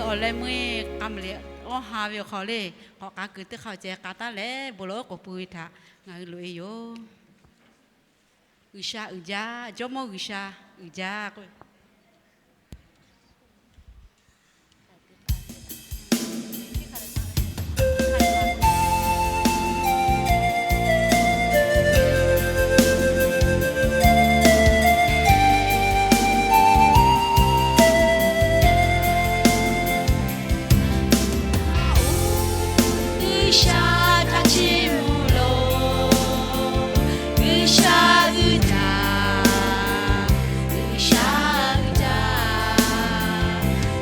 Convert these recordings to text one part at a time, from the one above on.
Awˬ leh meuˇ k'a maˍ leh awˇ ha ve awˬ hk'aw le, k'awꞈ k'a kuiˬ teˇ hk'aˇ ceh k'a taˉ leh bon lawˬ oˉ k'oˍ pui ve htaꞈ ngaˬ hui loꞈ e yoˬ. G'uiˬsha uiˍ jaˇ, Jawˇmawˇ G'uiˬsha uiˍ jaˇ k'o. G'uiˬsha htaꞈ chiˇ mvuh loˬ. G'uiˬsha uiˍ jaˇ, G'uiˬsha uiˍ jaˇ.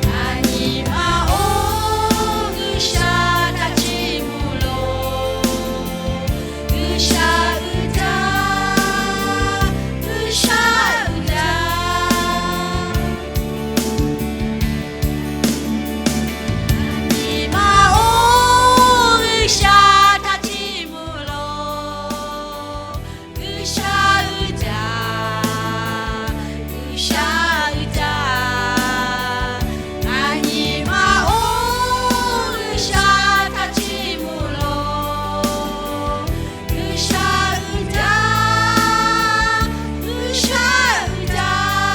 Aˬ nyi ma oˬ, G'uiˬsha htaꞈ chiˇ mvuh loˬ. G'uiˬsha uiˍ jaˇ, G'uiˬsha uiˍ jaˇ. Nyi ma oˬ, G'uiˬsha htaꞈ chiˇ mvuh loˬ. G'uiˬsha uiˍ jaˇ, G'uiˬsha uiˍ jaˇ. Aˬ nyi ma oˬ, G'uiˬsha htaꞈ chiˇ mvuh loˬ. G'uiˬsha uiˍ jaˇ, G'uiˬsha uiˍ jaˇ.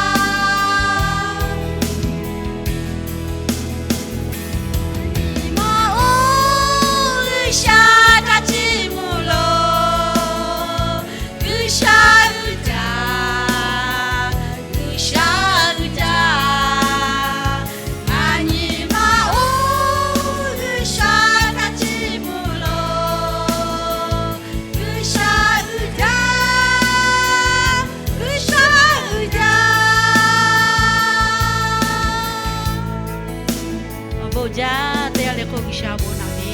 Nyi ma oˬ, G'uiˬsha htaꞈ chiˇ mvuh loˬ. G'uiˬsha uiˍ jaˇ, G'uiˬsha uiˍ jaˇ. Aˬ nyi ma oˬ, G'uiˬsha htaꞈ chiˇ mvuh loˬ. G'uiˬsha uiˍ jaˇ, G'uiˬsha uiˍ jaˇ. Awˬ bon jaˇ teˇ g'aˇ le k'o G'uiˬsha bon naꞈ ve.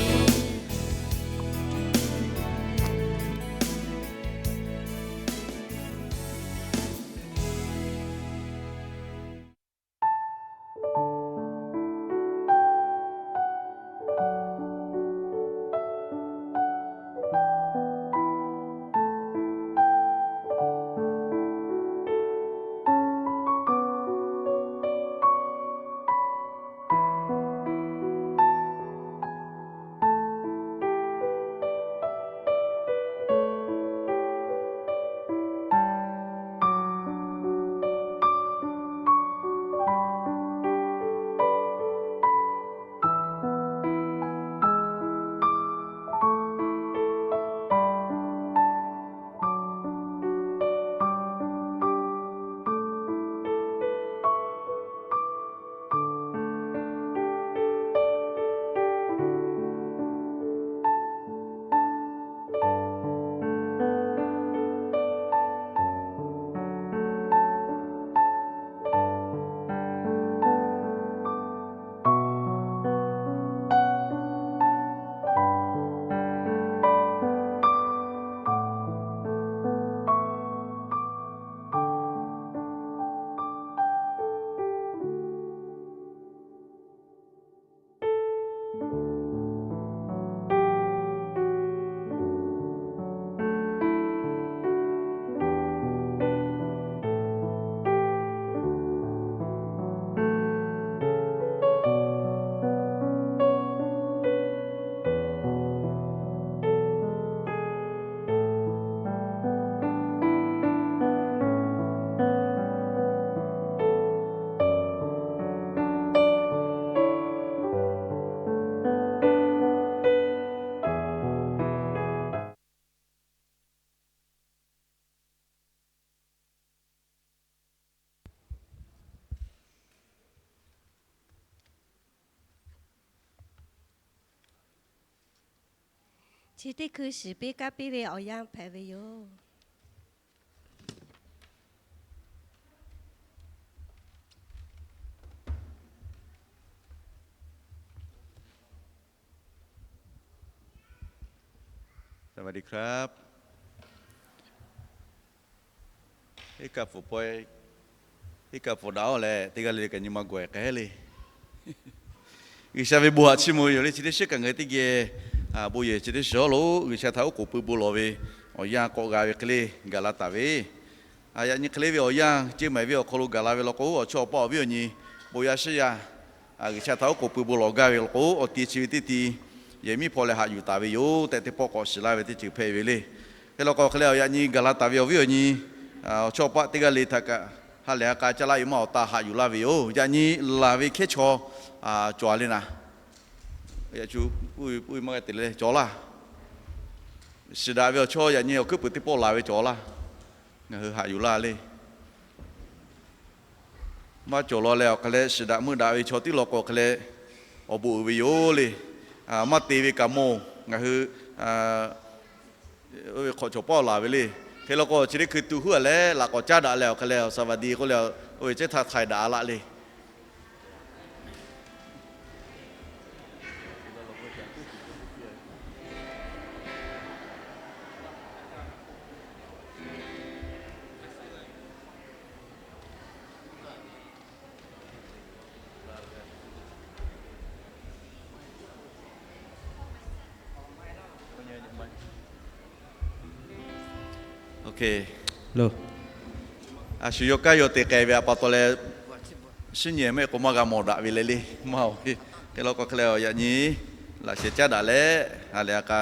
Chi teˇ hkui shiˍ piˇ kaˇ piˇ ve awˬ yanˇ hpehꞈ ve yoˬ. Iˉ kaˆ pfuhˍ pawehˇ, iˉ kaˆ pfuhˍ daꞈ-oˬ leh, teˇ g'aˇ le le kaꞈ nyi ma gawˬ-e k'ai le. G'uiˬsha ve bon haꞈ chiˇ mvuh ve yoˬ le. Chi teˇ shiˉ kaꞈ ngaˬ hui teˇ geh bon yehˬ chi teˇ shiˍ-oˬ lo G'uiˬsha htaꞈ oˉ k'oˍ pui bon lawˬ ve awˬ yanˇ k'awꞈ g'a ve hk'e le gaˬ la taˍ ve. Yaꞈ nyi hk'e le ve awˬ yanˇ, ceˇ maiˍ ve awˬ hk'aw lo gaˬ la ve law k'o, awˬ chawˇ awˬ paˇ awˬ viˉ awˬ nyi bon yaˇ shiˉ yaˇ G'uiˬsha htaꞈ oˉ k'oˍ pui bon lawˬ gaˇ ve law k'o, awˬ ti chi ve teˇ ti yehˬ miˉ hpawˇ leh haꞈ yuˬ taˍ ve yoˬ tehꞈ teˇ pawˆ k'awꞈ shiˍ laˇ ve teˇ ceuˬ hpehꞈ ve le. Hk'e law k'o hk'e leh, yaꞈ nyi gaˬ la taˍ ve awˬ viˉ awˬ nyi chaw paˆ teˇ g'aˇ le htaꞈ kaꞈ ha lehˬ ha k'a caˇ laˇ ve maˇ awˬ taˇ haꞈ yuˬ laˇ ve yoˬ. Yaꞈ nyi laˬ ve hkehˉ chaw cawˬ a le naˍ, cawˬ laˇ. Shiˍ daꞈ ve awˬ chaw yaꞈ nyi awˬ hkuiˉ puiˍ teˇ pawˆ laˬ ve cawˬ laˇ. Ngaˬ hui haꞈ yuˬ laˇ le. Maˇ cawˬ law leh awˬ hk'e leh, shiˍ daꞈ meuˇ daꞈ ve chaw tiˉ law k'o hk'e leh, awˬ bon uiˍ ve yoˬ le. Maˇ te ve kaꞈ mawˬ, ngaˬ hui oˇ ve hk'awꞈ cawˬ pawˆ laˬ ve le. Hk'e law k'o, chi teˇ hkui tuˬ huˉ a leh laꞈ k'awꞈ caˉ daꞈ leh awˬ hk'e leh, awˬ saˍ vaˍ diˍ k'oˆ leh, oˇ ve cehˇ htaˇ htaiˍ daꞈ laˇ le. A shu yawˇ kaˇ yawˇ te k'ai ve a pa taw leh, shinˉ nyi mehˆ k'o maˇ g'a mawˬ daꞈ ve le le. Maˇ oˬ, hk'e law k'o hk'e leh, yaꞈ nyi laꞈ sheh caˉ daꞈ leh, ha lehˬ ha k'a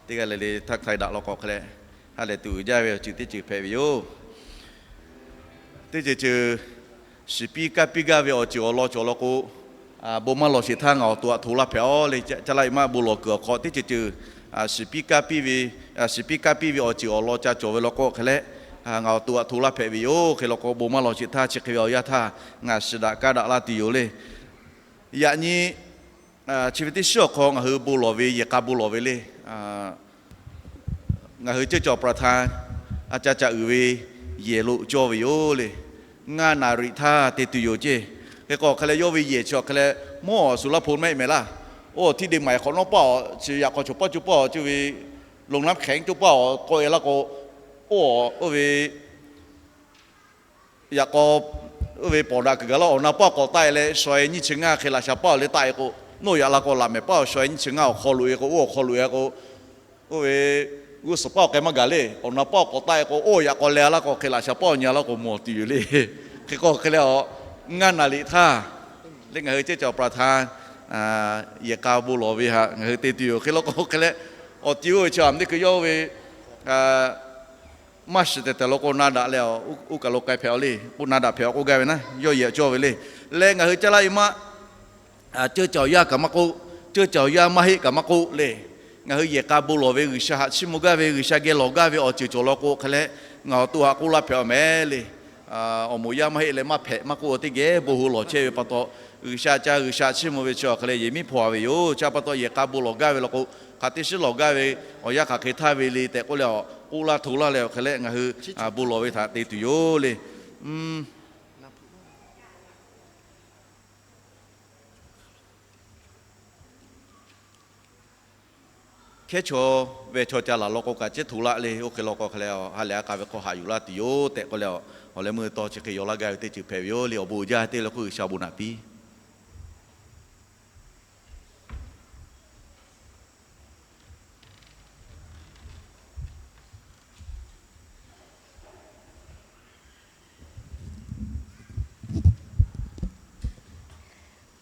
teˇ g'aˇ le le htaˇ htaiˍ daꞈ law k'o hk'e leh, ha lehˬ tuˬ uiˍ jaˇ ve awˬ ceuˬ teˇ ceuˬ hpehꞈ ve yoˬ. Teˇ ceuˬ ceuˬ shiˍ piˇ kaˇ piˇ gaˇ ve awˬ ceuˬ awˬ lawn cawˬ law k'o, bon maˇ lawˬ sheˍ htaˇ ngaˬ awˬ to aꞈ hto laˇ hpehꞈ a le. Caˇ laˇ ve maˇ bon lawˬ kuiˬ awˬ hk'aw teˇ ceuˬ ceuˬ shiˍ piˇ kaˇ piˇ ve, shiˍ piˇ kaˇ piˇ ve awˬ ceuˬ awˬ lawn ca cawˬ ve law k'o hk'e leh, ngaˬ awˬ to aꞈ hto laˇ hpehꞈ ve yoˬ. Hk'e law k'o, bon maˇ lawˬ sheˍ htaˇ chi hk'e ve awˬ yanˇ htaˇ ngaˬ shiˍ daꞈ kaˇ daꞈ laˇ tuˬ yoˬ le. Yaꞈ nyi chi ve teˇ shiˉ awˬ hk'aw ngaˬ hui bon lawˬ ve, yehˬ k'a bon lawˬ ve le. Ngaˬ hui ceuˇ caˬ ประธาน a ca caꞈ uiˍ ve yehˬ lo cawˇ ve yoˬ le. Ngaˇ naˍ riꞈ htaˇ te tuˬ yoˬ ceˇ. Hk'e k'o hk'e leh, yawˇ ve yehˬ chi awˬ hk'e leh, mawˇ awˬ shu laˇ hpu mehˆ mehˍ laˇ. Oˇ ที่ดินใหม่ hk'awꞈ nawˉ paˇ awˬ chi yaꞈ k'aw chaw paˇ co paˇ awˬ cuˇ ve โรงน้ำแข็ง co paˇ awˬ k'awꞈ e laˇ k'o, oˇ oˇ ve yaꞈ k'aw oˇ ve pawˍ daꞈ kuiˬ gaˬ laˇ awˬ na paˇ k'awꞈ taˆ e leh, shaw e nyiˇ chi ngaˇ hk'e laꞈ sha paˇ awˬ le taˆ e k'o, nawˬ yaꞈ la k'o laꞈ mehˍ paˇ awˬ shaw e nyiˇ chi ngaˇ awˬ hk'aw loꞈ e k'o, oˇ awˬ hk'aw loꞈ e k'o, oˇ ve g'uˇ suhˍ paˇ awˬ k'ai maˇ gaˬ le. Awˬ na paˇ awˬ k'awꞈ taˆ e k'o, oˇ yaꞈ k'aw leh a laˇ k'o hk'e laꞈ sha paˇ awˬ nyi a laˇ k'o mawˬ tuˬ yoˬ le. Hk'e k'o hk'e leh, ngaˇ naˍ riꞈ htaˇ le ngaˬ hui ceuˇ caˬ ประธาน yehˬ k'a bon lawˬ ve htaꞈ ngaˬ hui te tuˬ yoˬ. Hk'e law k'o hk'e leh, awˬ ti oˇ ve chi a teˇ hkui yawˇ ve maˇ shiˍ tehˬ tehˬ law k'o na daꞈ leh, oˇ kaˬ lo k'ai hpehꞈ a le, k'oˆ na daꞈ hpehꞈ a k'oˆ gaˇ ve naˉ, yawˇ yehˬ cawˇ ve le. Leh ngaˬ hui caˇ laˇ ve maˇ ceuˇ caˬ awˬ yanˇ kaꞈ maˇ k'oˆ, ceuˇ caˬ awˬ yanˇ maˇ heˆ kaꞈ maˇ k'oˆ le. Ngaˬ hui yehˬ k'a bon lawˬ ve, G'uiˬsha haꞈ chiˇ mvuh gaˇ ve, G'uiˬsha geh lawˬ gaˇ ve awˬ ceuˬ cawˬ law k'o hk'e leh, ngaˬ awˬ to haꞈ k'oˆ laˇ hpehꞈ a mehˍ le. Awˬ moˍ yaˇ maˇ heˆ leh maˇ hpehꞈ maˇ k'oˆ teˇ geh bon hui lawˬ chehˇ ve pa taw, G'uiˬsha ca G'uiˬsha chiˇ mvuh ve chi awˬ hk'e leh yehˬ miˉ hpaw a ve yoˬ. Chi pa taw yehˬ k'a bon lawˬ gaˇ ve law k'o, hk'aˬ teˇ shiˉ lawˬ gaˇ ve awˬ yanˇ hk'aˬ hk'e htaˇ ve le tehꞈ k'oˆ leh, k'oˆ laˇ hto laˇ leh awˬ hk'e leh ngaˬ hui bon lawˬ ve htaꞈ te tuˬ yoˬ le. Hkehˉ chaw ve chaw ca laˬ law k'o kaꞈ cehˇ hto laˇ le. Oˇ hk'e law k'o hk'e leh, ha lehˬ ha k'a ve hk'aw haꞈ yuˬ laˇ tuˬ yoˬ tehꞈ k'oˆ leh, awˬ leh meuˇ tawˇ chi hk'e yaw laˇ gaˇ ve teˇ ceuˬ hpehꞈ ve yoˬ le. Awˬ bon uiˍ jaˇ te le k'oˆ G'uiˬsha bon naꞈ piˇ.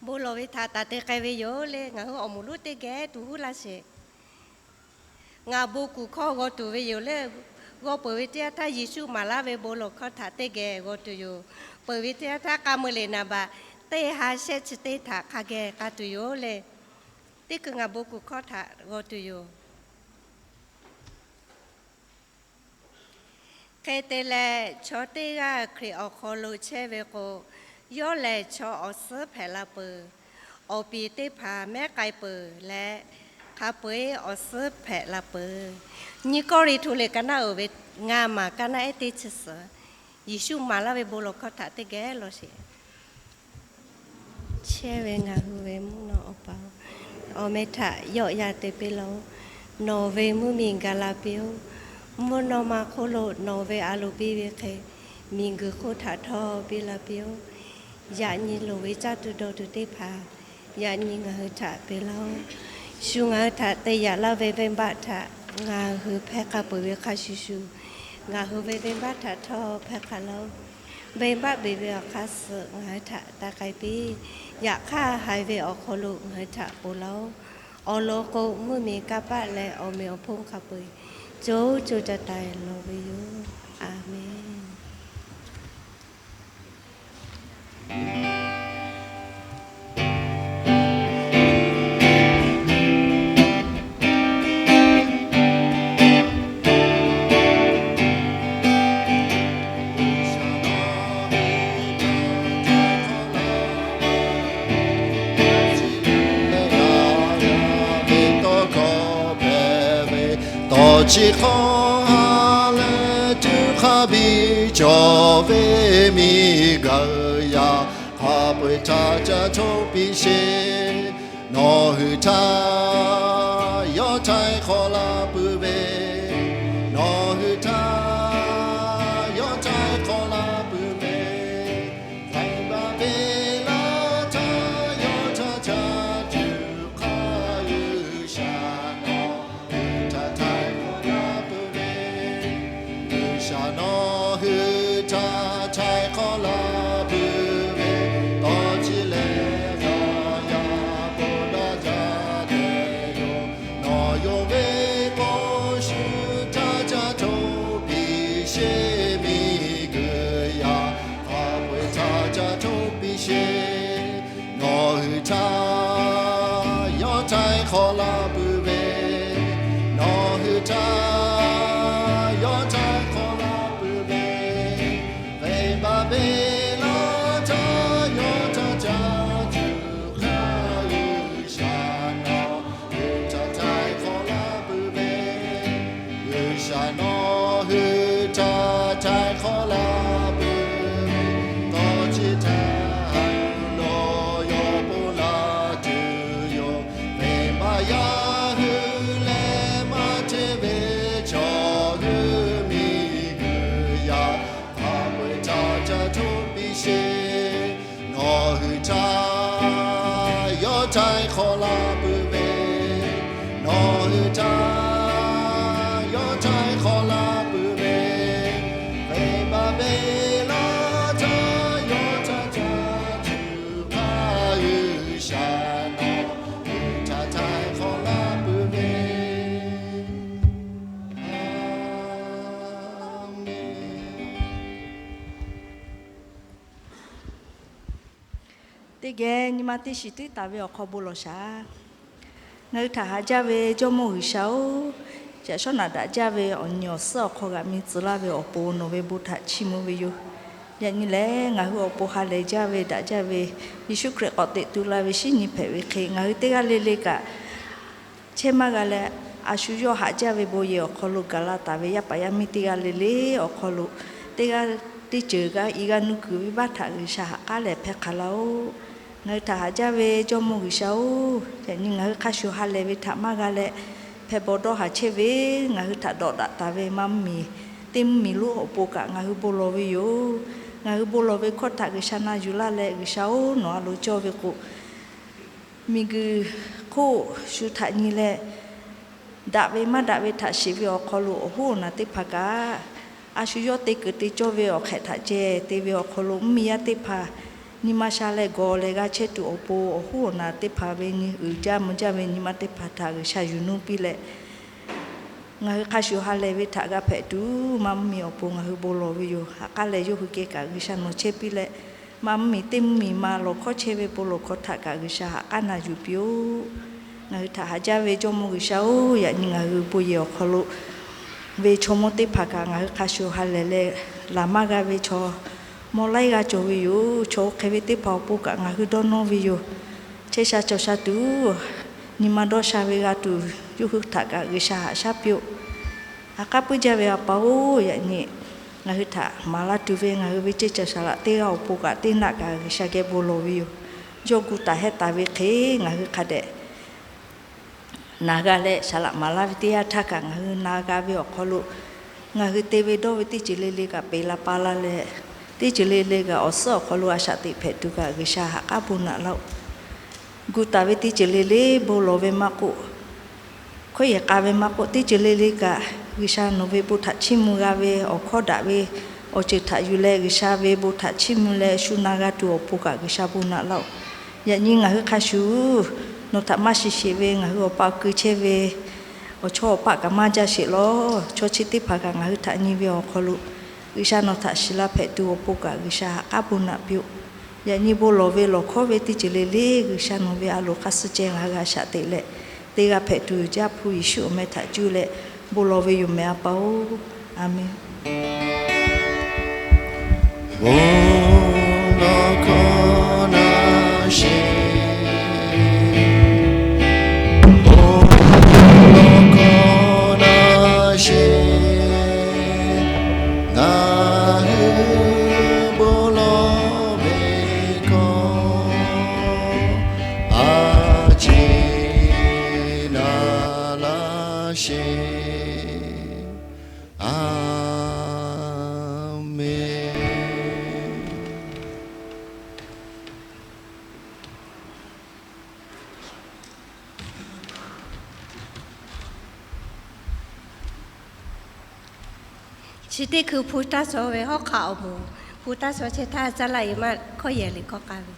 Bon lawˬ ve htaꞈ taˍ te k'ai ve yoˬ le. Ngaˬ hui awˬ moˍ lonˉ teˇ geh tuˬ huˉ laˇ sheˍ. Ngaˬ bon kuˬ hkawˇ g'aw tuˬ ve yoˬ le. G'aw peuˬ ve teˇ yanˇ htaˇ Yeˍsuˆ maˍ laˇ ve bon lawˬ hkawˇ htaꞈ teˇ geh g'aw tuˬ yoˬ. Peuˬ ve teˇ yanˇ htaˇ k'a meuˇ leꞈ naˍ baꞈ teˇ ha shehˆ chi teˇ htaꞈ hk'a geh k'a tuˬ yoˬ le. Teˇ hkui ngaˬ bon kuˬ hkawˇ htaꞈ g'aw tuˬ yoˬ. Hk'e te leh, chaw teˇ g'aˇ Hkriꞈ awˬ hk'aw lo chehˇ ve k'o, yawˇ lehˬ chaw awˬ suhˉ hpehꞈ la peuˬ. Awˬ piˍ teˇ hpaˍ mehˉ k'ai peuˬ leh, hk'a peu-eˬ awˬ suhˉ hpehꞈ la peuˬ. Nyiˇ Kawˇrenˍhtuˆ liꞈ ka naˆ uiˍ ve ngaˇ maˬ ka naˆ ehˉ teˇ chi suhˍ, Yeˍsuˆ maˍ laˇ ve bon lawˬ hkawˇ htaꞈ teˇ geh law sheˍ. Chehˇ ve ngaˬ hui ve mvuhˇ naw Awˬ pa-oˬ, awˬ meh htaꞈ yawˆ yan te piˇ laˇ-oˆ. Nawˬ ve mvuhˇ miˬ gaˬ la piˇ-oˆ. Mvuhˇ naw ma hk'oˆ lo nawˬ ve a loˍ biˇ ve hk'e, miˬguiˬ hk'oˆ htaꞈ htawˇ biˇ la piˇ-oˆ. Yaꞈ nyi loˍ ve caˇ tuˬ dawˬ tuˬ teˇ hpaˍ yaꞈ nyi ngaˬ hui htaꞈ peꞈ laˇ-oˆ. Shu ngaˬ hui htaꞈ te yaꞈ laˇ ve venˇbaˆ htaꞈ ngaˬ hui hpehˇ k'a peuˬ ve hk'a shuˍ shuˍ, ngaˬ hui ve venˇbaˆ htaꞈ htawˇ hpehˇ k'a laˇ-oˆ. Venˇbaˆ beˬ ve awˬ hk'aˇ suh ngaˬ hui htaꞈ taˇ k'ai piˇ. Yaꞈ hk'aˇ, haiˬ ve awˬ hk'aw lo ngaˬ hui htaꞈ ponˬ laˇ-oˆ. Awˬ lawn k'o, mvuhˇmiˬ kanˇ paˆ leh awˬ meꞈ awˬ hponˇ hk'a peu-eˬ co co taiˍ taiˍ lawˬ ve yoˬ. A menˬ. Tawˇ chi hk'aw ha leh tuˇ hk'a biˇ cawˬ ve miˬguiˬ yaˇ, hk'a peu-eˬ htaꞈ ca htoˆ piˇ sheˍ. Nawˬ hui htaꞈ yawˇ htaiˍ hk'awꞈ la peuˬ ve, nawˬ hui htaꞈ yawˇ htaiˍ hk'awꞈ la peuˬ ve, Baˍbeˍlonˍ htaꞈ yawˇ htaꞈ ca tuˬ hk'a G'uiˬsha nawˬ hui htaꞈ htaiˍ hk'awꞈ la peuˬ ve, G'uiˬsha nawˬ hui htaꞈ htaiˍ hk'awꞈ la peuˬ ve, tawˇ chi leh yaꞈ yaꞈ bon daꞈ jaˇ tehꞈ yoˬ. Nawˬ yonˍ ve k'o, shu htaꞈ ca htoˆ piˇ sheˍ, miˬguiˬ yaˇ hk'a peu-eˬ htaꞈ ca htoˆ piˇ sheˍ. Nawˬ hui htaꞈ yawˇ htaiˍ hk'awꞈ la peuˬ ve, nawˬ hui htaꞈ yawˇ htaiˍ hk'awꞈ la peuˬ ve, venˇbaˆ venˇlaˆ htaꞈ yawˇ htaꞈ ca tuˬ hk'a G'uiˬsha nawˬ hui htaꞈ htaiˍ hk'awꞈ la peuˬ ve, G'uiˬsha nawˬ hui htaꞈ htaiˍ hk'awꞈ la peuˬ ve, tawˇ chi htaꞈ nawˬ yawˇ ponˬ laˇ tuˬ yoˬ. Venˇbaˆ yaˇ hui leh maˇ hteˇ ve chaw hui, miˬguiˬ yaˇ hk'a peu-eˬ htaꞈ ca htoˆ piˇ sheˍ. Nawˬ hui htaꞈ yawˇ htaiˍ hk'awꞈ la peuˬ ve, nawˬ hui htaꞈ yawˇ htaiˍ hk'awꞈ la peuˬ ve, venˇbaˆ venˇlaˆ htaꞈ yawˇ htaꞈ ca tuˬ hk'a G'uiˬsha nawˬ hui htaꞈ htaiˍ hk'awꞈ la peuˬ ve. Teˇ geh nyi ma teˇ shiˍ tiˉ taˍ ve awˬ hk'aw bon lawˬ shaˍ. Ngaˬ hui htaꞈ haꞈ jaˇ ve Jawˇmawˇ G'uiˬsha-oˬ, yaꞈ shawˉ naꞈ daꞈ jaˇ ve awˬ nyi awˬ suhˉ awˬ hk'aw g'aꞈ mi tcuh laˇ ve awˬ pon nawˬ ve bon htaꞈ chiˇ mvuh ve yoˬ. Yaꞈ nyi lehˬ, ngaˬ hui awˬ pon ha lehˬ jaˇ ve daꞈ jaˇ ve Yeˍsuˆ Hkriꞈ k'awꞈ teꞈ tu la ve shinˉ nyi hpehꞈ ve hk'e, ngaˬ hui teˇ g'aˇ le le kaꞈ chehˇ maˇ g'a leh, a shu yawˇ haꞈ jaˇ ve bon yehˬ awˬ hk'aw lo gaˬ la taˍ ve yaˇ paˍ yaˇ miˇ teˇ g'aˇ le le awˬ hk'aw lo teˇ g'aˇ teˇ ceuˬ g'a i g'a nu kuiˬ ve baˆ htaꞈ G'uiˬsha ha k'aˉ lehˬ hpehˇ hk'a laˇ-oˆ. Ngaˬ hui htaꞈ haꞈ jaˇ ve Jawˇmawˇ G'uiˬsha-oˬ, yaꞈ nyi ngaˬ hui hk'a shuˍ ha lehˬ ve htaꞈ maˇ g'a leh, hpehꞈ bawˬ dawˇ haˍ chehˇ ve ngaˬ hui htaꞈ dawꞈ daꞈ taˍ ve ma mvuhˇmiˬ, teˇ mvuhˇmiˬ lonˉ awˬ pon kaꞈ ngaˬ hui bon lawˬ ve yoˬ. Ngaˬ hui bon lawˬ ve hkawˇ htaꞈ G'uiˬsha na yuˬ laˇ leh, G'uiˬsha-oˬ, nawˬ a loˍ cawˇ ve k'o, miˬguiˬ hk'oˆ shu htaꞈ nyi leh, daꞈ ve maˇ daꞈ ve htaꞈ shiˍ ve awˬ hk'aw lo awˬ hoˉ awˬ naˬ teˇ hpaˍ kaꞈ, a shu yawˇ te kuiˬ te cawˇ ve awˬ hk'ehꞈ htaꞈ ceh te ve awˬ hk'aw lo mvuhˇmiˬ yaˇ teˇ hpaˍ nyi ma sha leh gawˬ leh g'a chehˇ tuˬ awˬ pon, awˬ hoˉ awˬ naˬ teˇ hpaˍ ve nyi uiˍ jaˇ mvuh jaˇ ve nyi ma teˇ hpaˍ htaꞈ G'uiˬsha yuˬ nuˇ piˇ leh, ngaˬ hui hk'a shuˍ ha lehˬ ve htaꞈ g'a hpehꞈ tuˬ, ma mvuhˇmiˬ awˬ pon ngaˬ hui bon lawˬ ve yoˬ. Ha k'aˉ lehˬ, yawˇ hui geh kaꞈ G'uiˬsha nawˬ chehˇ piˇ leh, ma mvuhˇmiˬ teˇ mvuhˇmiˬ ma lawˬ hkawˇ chehˇ ve bon lawˬ hkawˇ htaꞈ kaꞈ G'uiˬsha ha k'aˉ na yuˬ piˇ-oˆ. Ngaˬ hui htaꞈ haꞈ jaˇ ve Jawˇmawˇ G'uiˬsha-oˬ, yaꞈ nyi ngaˬ hui bon yehˬ awˬ hk'aw lo ve chaw mawˇ teˇ hpaˍ kaꞈ ngaˬ hui hk'a shuˍ ha lehˬ leh, laˬ maˇ g'a ve chaw mawˇ laiˉ g'aˇ cawˬ ve yoˬ. Chaw oˇ hk'e ve teˇ hpaˍ awˬ pon kaꞈ ngaˬ hui dawˇ nawˇ ve yoˬ. Chehˇ sha cawˬ sha tuˬ, nyi ma dawˇ sha ve g'a tuˬ, yawˇ hui htaꞈ kaꞈ G'uiˬsha haꞈ shaˉ piˇ-oˆ. Ha k'aˉ puiˉ jaˇ ve A pa-oˬ, yaꞈ nyi ngaˬ hui htaꞈ maˍ laˇ tuˬ ve ngaˬ hui ve ceˇ caˬ saˍ laꞈ teˇ g'aˇ awˬ pon kaꞈ teˇ naˆ kaꞈ G'uiˬsha geh bon lawˬ ve yoˬ. Yawˇ gu taˍ hehˉ taˍ ve hk'e ngaˬ hui hk'a dehꞈ na g'a leh, saˍ laꞈ maˍ laˇ ve teˇ yanˇ htaˇ kaꞈ ngaˬ hui na g'a ve awˬ hk'aw lo, ngaˬ hui te ve dawˇ ve teˇ ceuˬ le le kaꞈ peꞈ la pa la leh, teˇ ceuˬ le le kaꞈ awˬ suhˉ awˬ hk'aw lo a shaꞈ teꞈ hpehꞈ tuˬ kaꞈ G'uiˬsha ha k'aˉ bon naꞈ laˇ-oˆ. Gu taˍ ve teˇ ceuˬ le le bon lawˬ ve maˇ k'oˆ, hkawˇ yehˬ k'a ve maˇ k'oˆ, teˇ ceuˬ le le kaꞈ G'uiˬsha nawˬ ve bon htaꞈ chiˇ mvuh g'a ve awˬ hkawˇ daꞈ ve awˬ ceuˬ htaꞈ yuˬ leh G'uiˬsha ve bon htaꞈ chiˇ mvuh leh shu na g'a tuˬ awˬ pon kaꞈ G'uiˬsha bon naꞈ laˇ-oˆ. Yaꞈ nyi ngaˬ hui hk'a shuˍ, nawˬ htaꞈ maˇ shiˍ sheˍ ve ngaˬ hui awˬ pa awˬ keu chehˇ ve awˬ chawˇ awˬ paˆ kaꞈ maˇ jaˇ sheˍ lawˬ. Chaw chi teˇ hpaˍ kaꞈ ngaˬ hui htaꞈ nyi ve awˬ hk'aw lo, G'uiˬsha nawˬ htaꞈ shiˍ la hpehꞈ tuˬ awˬ pon kaꞈ G'uiˬsha haꞈ k'aˉ bon naꞈ piˇ-oˆ. Yaꞈ nyi bon lawˬ ve lawˬ hkawˉ ve teˇ ceuˬ le le G'uiˬsha nawˬ ve a loˍ hk'a suh ceh ngaˬ hui g'a shaꞈ teꞈ leh, teˇ g'aˇ hpehꞈ tuˬ yoˬ. Jaˇ hpu Yeˍsuˆ awˬ meh htaꞈ cuˇ leh bon lawˬ ve yoˬ meh, A pa-oˬ. A menˬ. Bon lawˬ hkawˇ naˉ sheˍ, bon lawˬ hkawˇ naˉ sheˍ, ngaˬ hui bon lawˬ ve hkawˇ a ciˉ naˉ laˇ sheˍ. A menˬ. Chi teˇ hkui hpu taˇ shaw ve hawˉ hk'aˆ awˬ moˍ, hpu taˇ shaw chehˇ htaˇ caˇ laˇ e maˇ hkawˇ yehˬ liꞈ hkawˇ k'a ve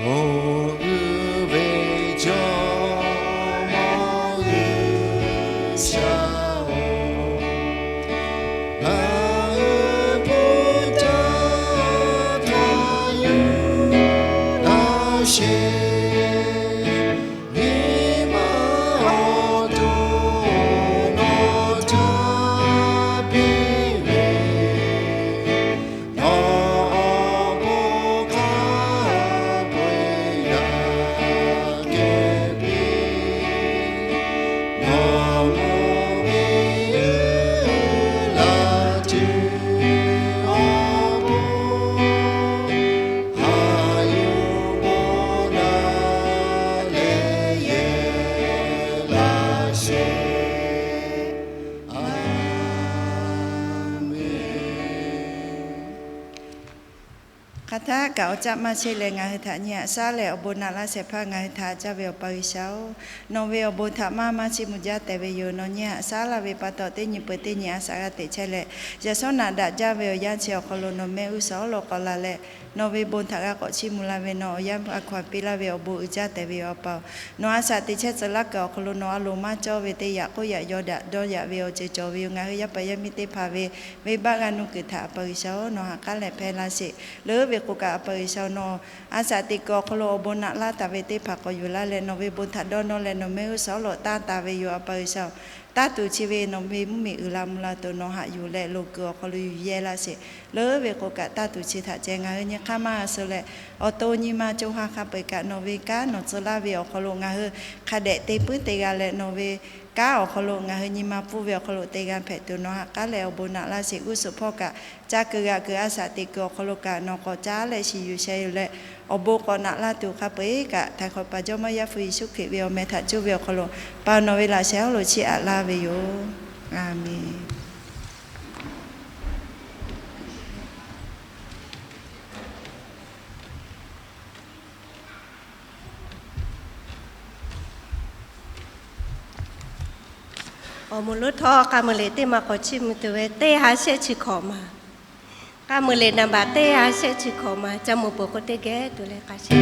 Awˬ g'euˆ ve Jawˇmawˇ G'uiˬsha-oˬ, ngaˬ hui bon htaˇ htaˇ yuˬ laˇ sheˍ. Nyi ma awˬ to nawˬ htaꞈ piˇ ve, nawˬ awˬ bon hk'a peu-eˬ yaꞈ kehˬ piˇ. Nawˬ mawˬ ve laˇ tuˬ awˬ pon, haꞈ yuˬ bon naꞈ leh yehˬ laˇ sheˍ. A menˬ. Hk'aˬ htaˆ kaꞈ awˬ caˆ maˇ chehˇ leh ngaˬ hui htaꞈ nyi haꞈ shaˉ leh awˬ bon naꞈ laˇ shehˍ hpaˇ ngaˬ hui htaꞈ haꞈ jaˇ ve Awˬ pa G'uiˬsha-oˬ, nawˬ ve awˬ bon htaꞈ maˇ maˇ chiˇ mvuh jaˇ tehꞈ ve yoˬ. Nawˬ nyi haꞈ shaˉ laˇ ve pa taw, teˇ nyi peuˬ teˇ nyi a shaꞈ g'a teꞈ chehˇ leh, yaꞈ shawˉ naꞈ daꞈ jaˇ ve awˬ yanˇ chi awˬ hk'aw lo nawˬ mehˆ g'uˇ suhˍ awˉ lawꞈ k'awꞈ la leh, nawˬ ve bon htaꞈ g'a k'awꞈ chiˇ mvuh laˇ ve, nawˬ awˬ yanˇ a hkaw-anˬ piˇ laˇ ve awˬ bon uiˍ jaˇ tehꞈ ve yoˬ. Awˬ pa-oˬ, nawˬ a shaꞈ teꞈ chehˇ tcuh laˇ kuiˬ awˬ hk'aw lo nawˬ a loˍ maˇ cawˇ ve teˇ yaꞈ k'oˆ yaꞈ yaw daꞈ dawˇ yaꞈ ve awˬ ceuˬ cawˬ ve yoˬ. Ngaˬ hui yaˇ paˍ yaˇ miˇ teˇ hpaˍ ve venˇbaˆ g'a nuˇ kuiˬ htaꞈ Awˬ pa G'uiˬsha-oˬ, nawˬ ha k'aˉ leh hpehˇ laˇ sheˍ. Leuˉ ve k'o kaꞈ Awˬ pa G'uiˬsha-oˬ, nawˬ a shaꞈ teꞈ kuiˬ awˬ hk'aw lo awˬ bon naꞈ laˇ taˍ ve teˇ hpaˍ k'awꞈ yuˬ laˇ leh, nawˬ ve bon htaꞈ dawˇ nawˇ leh nawˬ mehˆ g'uˇ suhˍ awˉ lawꞈ tanˇ taˍ ve yoˬ. Awˬ pa G'uiˬsha-oˬ, taˇ tuˬ chi ve nawˬ ve mvuhˇmiˬ uiˍ la mvuh la tuˬ nawˬ haꞈ yuˬ leh loˍ kuiˬ awˬ hk'aw lo yuˬ yehˇ laˇ sheˍ. Leuˉ ve k'o kaꞈ taˇ tuˬ chi htaꞈ ceh ngaˬ hui nyi hk'aˇ maˇ g'a suh leh, awˬ to nyi ma co ha hk'a peu-eˬ kaꞈ nawˬ ve kanˉ nawˬ tcuh laˇ ve awˬ hk'aw lo ngaˬ hui hk'a dehꞈ te puiˉ te g'a leh, nawˬ ve kanˉ awˬ hk'aw lo ngaˬ hui nyi ma pfuhˇ ve awˬ hk'aw lo te g'a hpehꞈ tuˬ nawˬ ha k'aˉ leh awˬ bon naꞈ laˇ sheˍ. G'uˇ suhˍ hpawˇ kaꞈ ca kuiˬ g'aꞈ kuiˬ a shaꞈ teꞈ kuiˬ awˬ hk'aw lo kaꞈ nawˬ k'awꞈ ca leh shiˍ yuˬ sheh yuˬ leh, awˬ bon k'awꞈ naꞈ laˇ tuˬ hk'a peu-eˬ kaꞈ, htaiˍ hk'awꞈ paˍ Jawˇmawˇ Yaˇ hpu Yeˍsuˆ Hkriꞈ ve awˬ meh htaꞈ cuˇ ve awˬ hk'aw lo, pa nawˬ ve laꞈ sheh awˉ lo chiˇ aꞈ laˇ ve yoˬ. A menˬ. Awˬ moˍ lonˉ htawˇ, k'a muiˬ liꞈ teˇ ma k'awꞈ chiˇ mvuh tuˬ ve, teˇ ha shehˆ chi hkawꞈ ma. K'a muiˬ liꞈ naˍ baꞈ teˇ ha shehˆ chi hkawꞈ ma, ca muiˬ peuˬ k'o teˇ geh tuˬ leh k'a shehˆ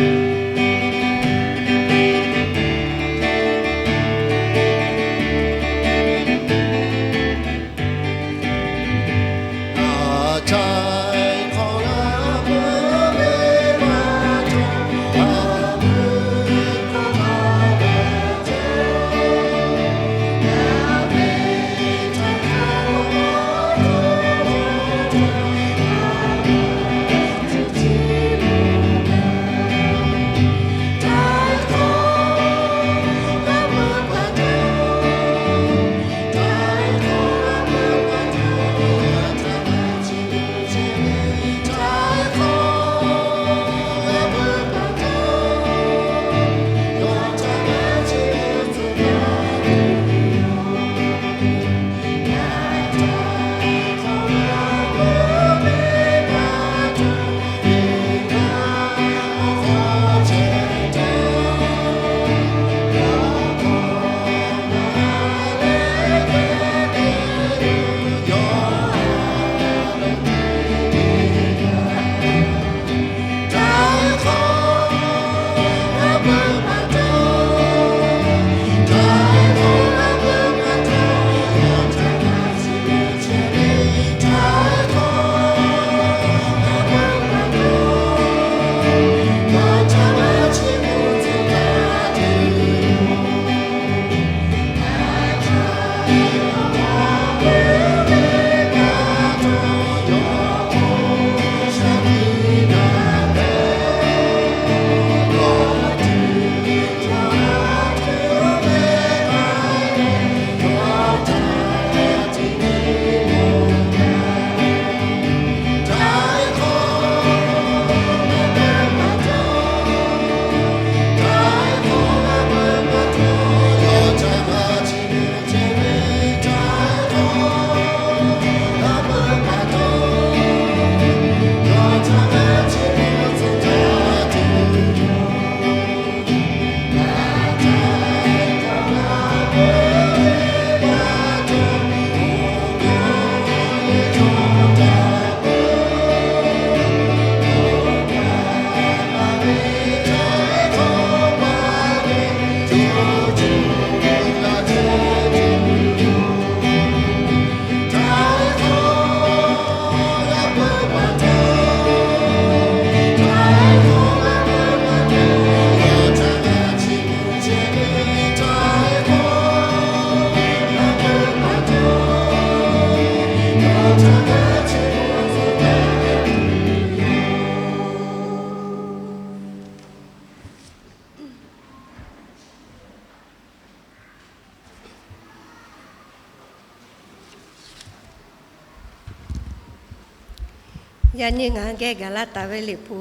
Yaꞈ nyi ngaˬ hui geh gaˬ laˇ taˍ ve Liꞈ hpu,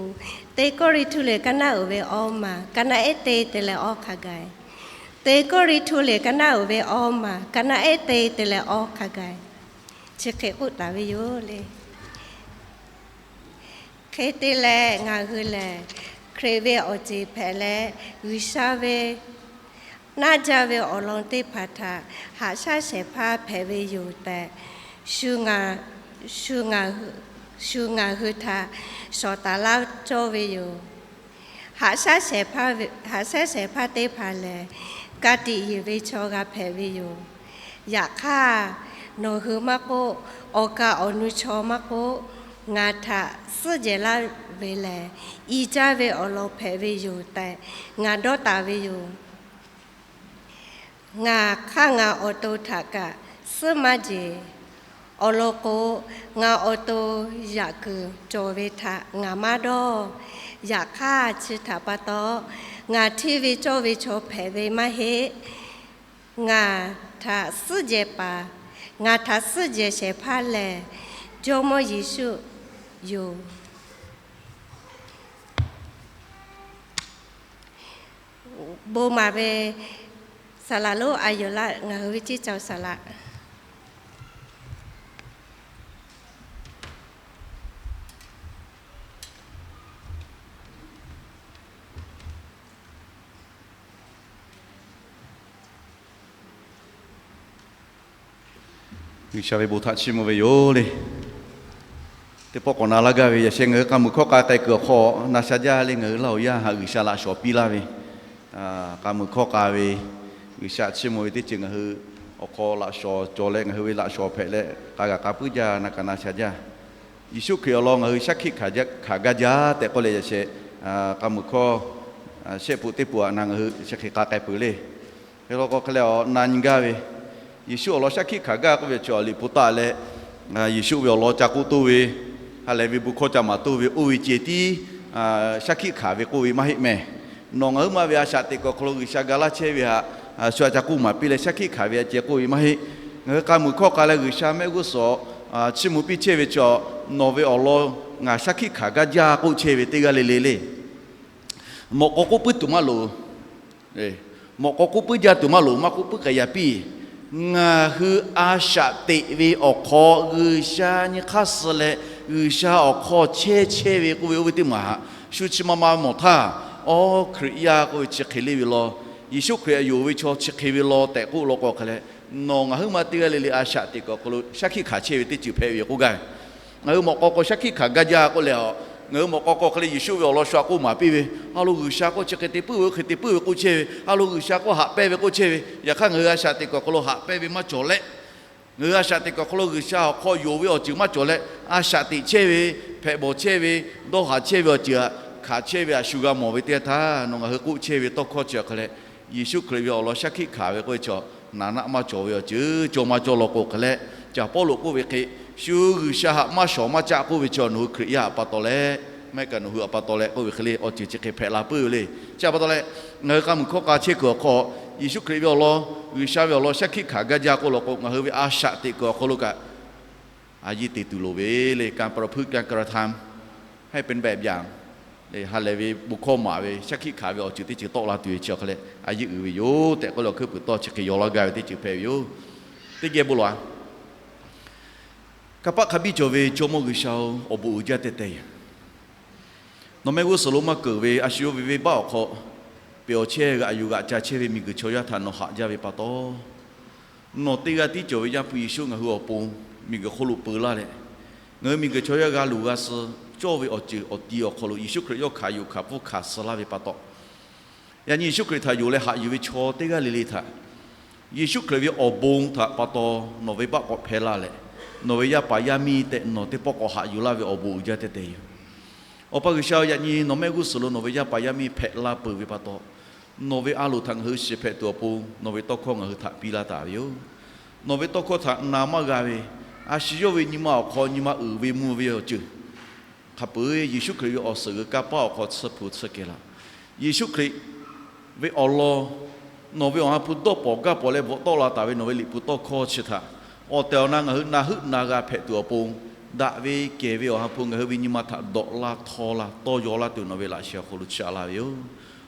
Teˇ Kawˇrenˍhtuˆ liꞈ ka naˆ uiˍ ve awˇ maˬ, ka naˆ ehˉ teˇ te leh awˇ hk'a gaˬ. Teˇ Kawˇrenˍhtuˆ liꞈ ka naˆ uiˍ ve awˇ maˬ, ka naˆ ehˉ teˇ te leh awˇ hk'a gaˬ. Chi hk'e k'oˆ taˍ ve yoˬ le. Hk'e te leh ngaˬ hui lehˬ, Hkriꞈ ve awˬ ceˬ hpehꞈ leh, G'uiˬsha ve naˆ jaˇ ve awˬ lawn teˇ hpaˍ htaꞈ haꞈ shaˉ shehˍ hpaˇ hpehꞈ ve yoˬ tehꞈ, shu ngaˬ hui htaꞈ shawˍ taˍ laˇ cawˇ ve yoˬ. Haꞈ shaˉ shehˍ hpaˇ teˇ hpaˍ lehˬ, ka tiꞈ yeˬ ve chaw g'a hpehꞈ ve yoˬ. Yaꞈ hk'aˇ, nawˬ hui maˇ k'oˆ, awˬ kaˍ awˬ nu chaw maˇ k'oˆ, ngaˬ htaꞈ suhˉ jehˬ laˇ ve lehˬ, i caˇ ve awˬ lawn hpehꞈ ve yoˬ tehꞈ ngaˬ dawˇ taˍ ve yoˬ. Ngaˬ hk'aˇ ngaˬ awˬ to htaꞈ kaꞈ suhˉ maˇ jeˬ. Awˬ lawn k'o, ngaˬ awˬ to yaꞈ kuiˬ cawˬ ve htaꞈ ngaˬ maˇ dawˇ. Yaꞈ hk'aˇ, chi htaꞈ pa taw, ngaˬ hteˇ ve cawˇ ve chaw hpehꞈ ve maˇ heˆ. Ngaˬ htaꞈ suhˉ jehˬ paˍ, ngaˬ htaꞈ suhˉ jehˬ shehˍ hpaˇ lehˬ, Jawˇmawˇ Yeˍsuˆ yoˬ. Bon maˍ ve saˍ laˍ lonˉ a yoˍ laˆ, ngaˬ hui ve ceˇ cawˬ saˍ laˍ. G'uiˬsha ve bon htaꞈ chiˇ mvuh ve yoˬ le. Teˇ pawˆ k'awꞈ na laˇ gaˇ ve yaꞈ sheh ngaˬ hui k'a muiˬ hkawˇ k'a k'ai kuiˬ awˬ hk'aw na sha jaˇ le, ngaˬ hui Laˇ huˍ yaˇ haꞈ G'uiˬsha laꞈ shawˍ piˇ laˇ ve, k'a muiˬ hkawˇ k'a ve, G'uiˬsha chiˇ mvuh ve teˇ ceuˬ ngaˬ hui awˬ hk'aw laꞈ shawˍ cawˬ leh, ngaˬ hui ve laꞈ shawˍ hpehꞈ leh, k'a g'aꞈ k'a puiˉ jaˇ na kaꞈ na sha jaˇ. Yeˍsuˆ Hkriꞈ awˬ lawn ngaˬ hui shaˉ hkiˆ hkanˍ gaˇ jaˇ tehꞈ k'oˆ leh yaꞈ sheh k'a muiˬ hkawˇ shehˆ peuˬ teˇ peuˬ aꞈ na ngaˬ hui chi hk'e k'a k'ai peuˬ le. Hk'e law k'o hk'e leh awˬ na nyi gaˇ ve, Yeˍsuˆ awˬ lawn shaˉ hkiˆ hkanˍ gaˇ k'oˆ ve chi awˬ liꞈ hpu taˆ leh, Yeˍsuˆ ve awˬ lawn ca k'oˆ toˇ ve, ha lehˬ ve bon hkawˇ ca maˍ toˇ ve oˇ ve ceh tiˉ shaˉ hkiˆ hkanˍ ve k'oˆ ve maˇ heˆ mehˍ. Nawˬ ngaˬ huiˉ ma ve a shaꞈ teꞈ kuiˬ awˬ hk'aw lo G'uiˬsha ga laˇ chehˇ ve htaꞈ shu a ca k'oˆ maˍ piˇ leh shaˉ hkiˆ hkanˍ ve a ceh k'oˆ ve maˇ heˆ. Ngaˬ hui k'a muiˬ hkawˇ k'a leh G'uiˬsha mehˆ g'uˇ suhˍ chiˇ mvuh piˇ chehˇ ve chi, nawˬ ve awˬ lawn ngaˬ shaˉ hkiˆ hkanˍ gaˇ jaˇ k'oˆ chehˇ ve teˇ g'aˇ le le le. Mawꞈ k'aw k'oˆ puiˉ tuˬ maˇ loˍ. Mawꞈ k'aw k'oˆ puiˉ jaˇ tuˬ maˇ loˍ, maˇ k'oˆ puiˉ k'ai yaꞈ piˇ. Ngaˬ hui a shaꞈ teꞈ ve awˬ hk'aw G'uiˬsha nyi hk'aˇ suh leh, G'uiˬsha awˬ hk'aw chehˇ chehˇ ve k'oˆ ve oˇ ve teˇ maˬ haꞈ shu chi ma ma mawˬ htaˇ, awˬ Hkriꞈ yaˇ k'oˆ ve chi hk'e le ve law, Yeˍsuˆ Hkriꞈ htaꞈ yonˍ ve chaw chi hk'e ve law tehꞈ k'oˆ law k'o hk'e leh, nawˬ ngaˬ huiˉ ma teˇ g'aˇ le le a shaꞈ teꞈ kuiˬ awˬ hk'aw lo shaˉ hkiˆ hkanˍ chehˇ ve teˇ ceuˬ hpehꞈ ve yoˬ k'oˆ gaˇ. Ngaˬ hui mawꞈ k'aw k'o shaˉ hkiˆ hkanˍ gaˇ jaˇ k'oˆ leh a, ngaˬ hui mawꞈ k'aw k'o hk'e leh Yeˍsuˆ ve awˬ lawn shu a k'oˆ maˍ piˇ ve, a lo G'uiˬsha k'oˆ chi hk'e te puiˉ ve, oˇ hk'e te puiˉ ve k'oˆ chehˇ ve, a lo G'uiˬsha k'oˆ haꞈ pehnˇ ve k'oˆ chehˇ ve, yaꞈ hk'aˇ ngaˬ hui a shaꞈ teꞈ kuiˬ awˬ hk'aw lo haꞈ pehnˇ ve maˇ cawˬ leh, ngaˬ hui a shaꞈ teꞈ kuiˬ awˬ hk'aw lo G'uiˬsha awˬ hk'aw yonˍ ve awˬ ceuˬ maˇ cawˬ leh, a shaꞈ teꞈ chehˇ ve, hpehꞈ bawˬ chehˇ ve, dawˇ haˍ chehˇ ve awˬ ceuˬ htaꞈ hkanˍ chehˇ ve htaꞈ shu g'a mawˬ ve teˇ yanˇ htaˇ, nawˬ ngaˬ hui k'oˆ chehˇ ve tawˇ hkawˇ chi awˬ hk'e leh, Yeˍsuˆ Hkriꞈ ve awˬ lawn shaˉ hkiˆ hkanˍ ve k'oˆ ve chi, naˍ naˆ maˇ cawˬ ve awˬ ceuˬ cawˬ maˇ cawˬ law k'o hk'e leh, caˍ Pawˇluꞈ k'oˆ ve hk'e, shu G'uiˬsha haꞈ maˇ shawˍ maˇ caˆ k'oˆ ve chi nawˬ hui Hkriꞈ yaˇ htaꞈ pa taw leh, maˇ heˆ kaꞈ nawˬ hui htaꞈ pa taw leh k'oˆ ve hk'e le, awˬ ceuˬ chi hk'e hpehꞈ la puiˉ ve le. Chi htaꞈ pa taw leh, ngaˬ hui k'a muiˬ hkawˇ k'a chehˇ kuiˬ awˬ hk'aw, Yeˍsuˆ Hkriꞈ ve awˬ lawn, G'uiˬsha ve awˬ lawn shaˉ hkiˆ hkanˍ gaˇ jaˇ k'oˆ law k'o, ngaˬ hui ve a shaꞈ teꞈ kuiˬ awˬ hk'aw lo kaꞈ a yeˇ te tuˬ loˍ ve le. การประพฤติ การกระทำ ให้เป็นแบบอย่าง ha lehˬ ve bon hkawˇ maˍ ve shaˉ hkiˆ hkanˍ ve awˬ ceuˬ teˇ ceuˬ tawˆ la tuˬ ve chi awˬ hk'e leh a yeˇ uiˍ ve yoˬ tehꞈ k'oˆ leh awˬ hkuiˉ puiˍ tawˇ chi hk'e yaw laˇ gaˇ ve teˇ ceuˬ hpehꞈ ve yoˬ. Teˇ geh bon lawˬ a. Kanˇ paˆ hk'a biˇ cawˬ ve Jawˇmawˇ G'uiˬsha-oˬ, awˬ bon uiˍ jaˇ teh teh yoˬ. Nawˬ mehˆ g'uˇ suhˍ lo maˇ keunˍ ve a shu yawˇ ve venˇbaˆ awˬ hk'aw, peꞈ awˬ chehˇ g'aꞈ yuˬ g'aꞈ ca chehˇ ve miˬguiˬ chaw yaˇ htaꞈ nawˬ haꞈ jaˇ ve pa taw, nawˬ teˇ g'aˇ tiˉ cawˬ ve Yaˇ hpu Yeˍsuˆ ngaˬ hui awˬ pon miˬguiˬ hk'oˆ lo peu laˇ leh, ngaˬ hui miˬguiˬ chaw yaˇ g'a luˬ g'a suh cawˇ ve awˬ ceuˬ awˬ ti awˬ hk'aw lo Yeˍsuˆ Hkriꞈ yawˇ hkanˍ yuˬ hkanˍ pfuhˇ hkanˍ suh laˇ ve pa taw, yaꞈ nyi Yeˍsuˆ Hkriꞈ htaꞈ yonˍ leh haꞈ yuˬ ve chaw teˇ g'aˇ le le htaꞈ Yeˍsuˆ Hkriꞈ ve awˬ bon htaꞈ pa taw nawˬ ve baˆ k'awꞈ hpehˇ laˇ leh, nawˬ ve yaˇ paˍ yaˇ miˇ tehꞈ nawˬ teˇ pawˆ k'awꞈ haꞈ yuˬ laˇ ve awˬ bon uiˍ jaˇ teh teh yoˬ. Awˬ pa G'uiˬsha-oˬ, yaꞈ nyi nawˬ mehˆ g'uˇ suhˍ lo nawˬ ve yaˇ paˍ yaˇ miˇ hpehꞈ la peuˬ ve pa taw, nawˬ ve a loˍ htaꞈ ngaˬ hui shiˍ hpehꞈ tuˬ awˬ pon nawˬ ve tawˇ hkawˇ ngaˬ hui htaꞈ piˇ laˇ taˍ ve yoˬ. Nawˬ ve tawˇ hkawˇ htaꞈ na maˇ g'a ve, a shu yawˇ ve nyi ma awˬ hk'aw nyi ma uiˍ ve mvuh ve awˬ ceuˬ hk'a peuˬ Yeˍsuˆ Hkriꞈ ve awˬ suhˍ g'uiˬ kanˇ paˆ awˬ hk'aw tsuhˇ hpu tsuhˇ kehˬ laˇ. Yeˍsuˆ Hkriꞈ ve awˬ lawn nawˬ ve awˬ ha hpu dawˇ pawnˍ gaˇ pawnˍ leh bvuhꞈ tawˆ la taˍ ve nawˬ ve liꞈ hpu tawˇ hkawˇ chi htaꞈ awˬ tehˬ awˬ na ngaˬ hui na heuˆ na g'a hpehꞈ tuˬ awˬ pon daꞈ ve kehˬ ve Awˬ ha hpu ngaˬ hui ve nyi ma htaꞈ dawꞈ laˇ htawˇ laˇ tawˇ yaw laˇ tuˬ nawˬ ve laꞈ sheh awˬ hk'aw lo chaꞈ laˇ ve yoˬ.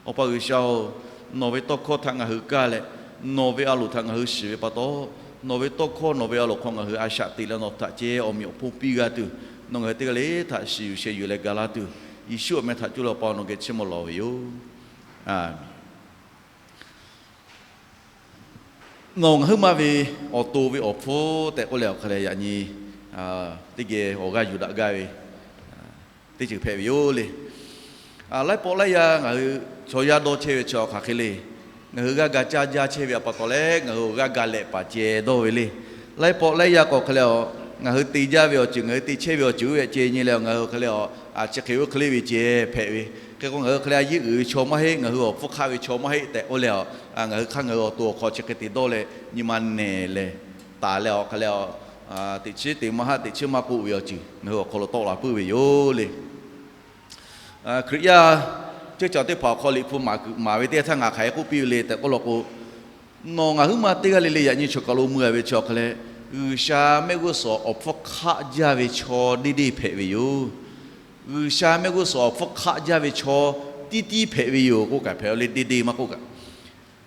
Awˬ pa G'uiˬsha-oˬ, nawˬ ve tawˇ hkawˇ htaꞈ ngaˬ hui kaˇ leh, nawˬ ve a loˍ htaꞈ ngaˬ hui shiˍ ve pa taw, nawˬ ve tawˇ hkawˇ nawˬ ve a loˍ hk'aw ngaˬ hui a shaꞈ teꞈ leh nawˬ htaꞈ ceh awˬ meꞈ awˬ hponˇ piˇ g'a tuˬ, nawˬ ngaˬ hui teˇ g'aˇ le htaꞈ shiˍ yuˬ sheh yuˬ leh ga laˇ tuˬ, Yeˍsuˆ awˬ meh htaꞈ coˇ leh Awˬ pa nawˬ geh chiˇ mvuh lawˬ ve yoˬ. Aˬ, nawˬ ngaˬ huiˉ maˇ ve awˬ to ve awˬ hpfuhˇ tehꞈ k'oˆ leh awˬ hk'a leh yaꞈ nyi teˇ geh awˬ g'aˇ yuˬ daꞈ gaˇ ve teˇ ceuˬ hpehꞈ ve yoˬ le. Laiˉ pawˆ laiˉ yaˇ ngaˬ hui chaw yaˇ dawˇ chehˇ ve chi hk'aˬ hk'e le. Ngaˬ hui g'aˇ ga caˇ jaˇ chehˇ ve a pa taw leh, ngaˬ hui awˬ g'aˇ ga lehꞈ paˍ ceh dawˇ ve le. Laiˉ pawˆ laiˉ yaˇ k'o hk'e leh a, ngaˬ hui te jaˇ ve awˬ ceuˬ, ngaˬ hui te chehˇ ve awˬ ceuˬ oˇ ve ceh nyi leh ngaˬ hui hk'e le a, chi hk'e oˇ hk'e le ve ceh hpehꞈ ve. Hk'e k'o ngaˬ hui hk'e le a yeˇ uiˍ ve chaw maˇ heˆ, ngaˬ hui awˬ hpfuhˇ hk'aˆ ve chaw maˇ heˆ tehꞈ k'oˆ leh a, ngaˬ hui hk'aˇ ngaˬ hui awˬ to awˬ hk'aw chi hk'e te dawˇ leh nyi ma nehˬ leh taˍ leh awˬ hk'e le a, teꞈ chiˉ teꞈ maˇ haˆ teꞈ chiˉ maˇ k'oˆ ve awˬ ceuˬ ngaˬ hui awˬ hk'aw lo tawˆ la puiˉ ve yoˬ le. Hkriꞈ yaˇ ceuˇ caˬ teˇ hpaˍ awˬ hk'aw Liꞈ hpu maˍ kuiˬ maˍ ve teˇ htaˇ ngaˬ hk'aˬ hk'e k'oˆ piˇ ve le tehꞈ k'oˆ law k'o, nawˬ ngaˬ huiˉ maˇ teˇ g'aˇ le le yaꞈ nyi choˬ kaˬ lo mui a ve chaw hk'a leh, G'uiˬsha mehˆ g'uˇ suhˍ awˬ hpfuhˇ hk'aˆ jaˇ ve chaw deˇ deˇ hpehꞈ ve yoˬ. G'uiˬsha mehˆ g'uˇ suhˍ awˬ hpfuhˇ hk'aˆ jaˇ ve chaw tiˉ tiˉ hpehꞈ ve yoˬ k'oˆ kaꞈ hpehꞈ le, deˇ deˇ maˇ k'oˆ kaꞈ.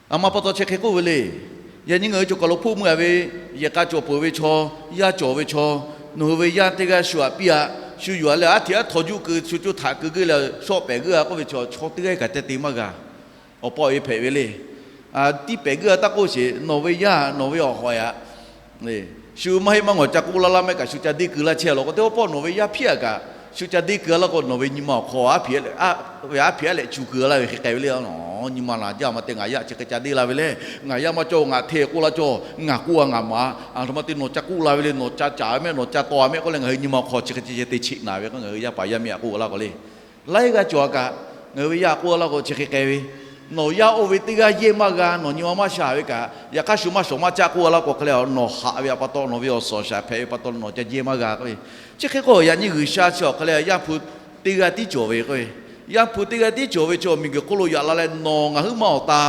Aˬ ma pa taw chi hk'e k'oˆ ve le. Yaꞈ nyi ngaˬ hui choˬ kaˬ lo hpoˆ mui a ve, yehˬ k'a cawˬ peuˬ ve chaw, yaˇ cawˬ ve chaw, nawˬ hui ve yaˇ teˇ g'aˇ shu aꞈ piˇ a, shu yuˬ a leh aˉ hteꞈ aˉ htaw juˆ keu shu coˇ htaꞈ keu geuˆ leh shawˆ pehˍ geuˆ a k'oˆ ve chaw, chaw teˇ g'aˇ kaꞈ te te maˇ g'a. Awˬ pa awˬ e hpehꞈ ve le. Tiˇ pehˍ geuˆ a taˇ k'oˆ sheˍ, nawˬ ve yaˇ nawˬ ve awˬ hawˍ yaꞈ shu maˇ heˆ maˇ ngawˬ ca k'oˆ laˇ laˇ mehˆ kaꞈ shu ca deˇ keu laˇ chehˇ law k'o, teˇ pawˆ nawˬ ve yaˇ hpiˇ a kaꞈ shu ca deˇ keu a laˇ k'o, nawˬ ve nyi ma awˬ hk'aw aˉ hpiꞈ ve aˉ hpiꞈ aˉ leh cu keu laˇ ve hk'e k'ai ve le. Nyi ma naˬ jaˇ ma te ngaˬ yaˇ chi hk'e ca deˇ la ve le. Ngaˬ yaˇ maˇ cawˇ ngaˬ hteˇ k'oˆ laˇ cawˇ, ngaˬ k'oˆ a ngaˬ maˍ a, a htoꞈ ma te nawˬ ca k'oˆ la ve le, nawˬ ca caˍ ve mehˆ nawˬ ca taw a mehˆ k'oˆ leh ngaˬ hui nyi ma awˬ hk'aw chi hk'e ceh ceh te cheꞈ naˍ ve k'o, ngaˬ hui yaˇ paˍ yaˇ miˇ aꞈ k'oˆ laˇ k'o le. Laiˉ g'aˇ cawˬ a kaꞈ, ngaˬ hui ve yaˇ k'oˆ laˇ k'o chi hk'e k'ai ve, nawˬ yaˇ oˇ ve teˇ g'aˇ yehˇ maˇ g'a, nawˬ nyi ma maˇ sha ve kaꞈ, yaꞈ hk'aˇ shu maˇ shawˍ maˇ caˆ k'oˆ laˇ k'o hk'e le, nawˬ haꞈ ve a pa taw nawˬ ve awˬ suhˍ awˬ shaˍ hpehꞈ ve pa taw nawˬ ca jehˇ maˇ g'a k'oˆ ve. Chi hk'e k'o yaꞈ nyi G'uiˬsha chi awˬ hk'e le, Yaˇ hpu teˇ g'aˇ tiˉ cawˬ ve k'o, Yaˇ hpu teˇ g'aˇ tiˉ cawˬ ve chi awˬ miˬguiˬ hk'oˆ lo yaꞈ la leh nawˬ ngaˬ huiˉ maˇ awˬ ta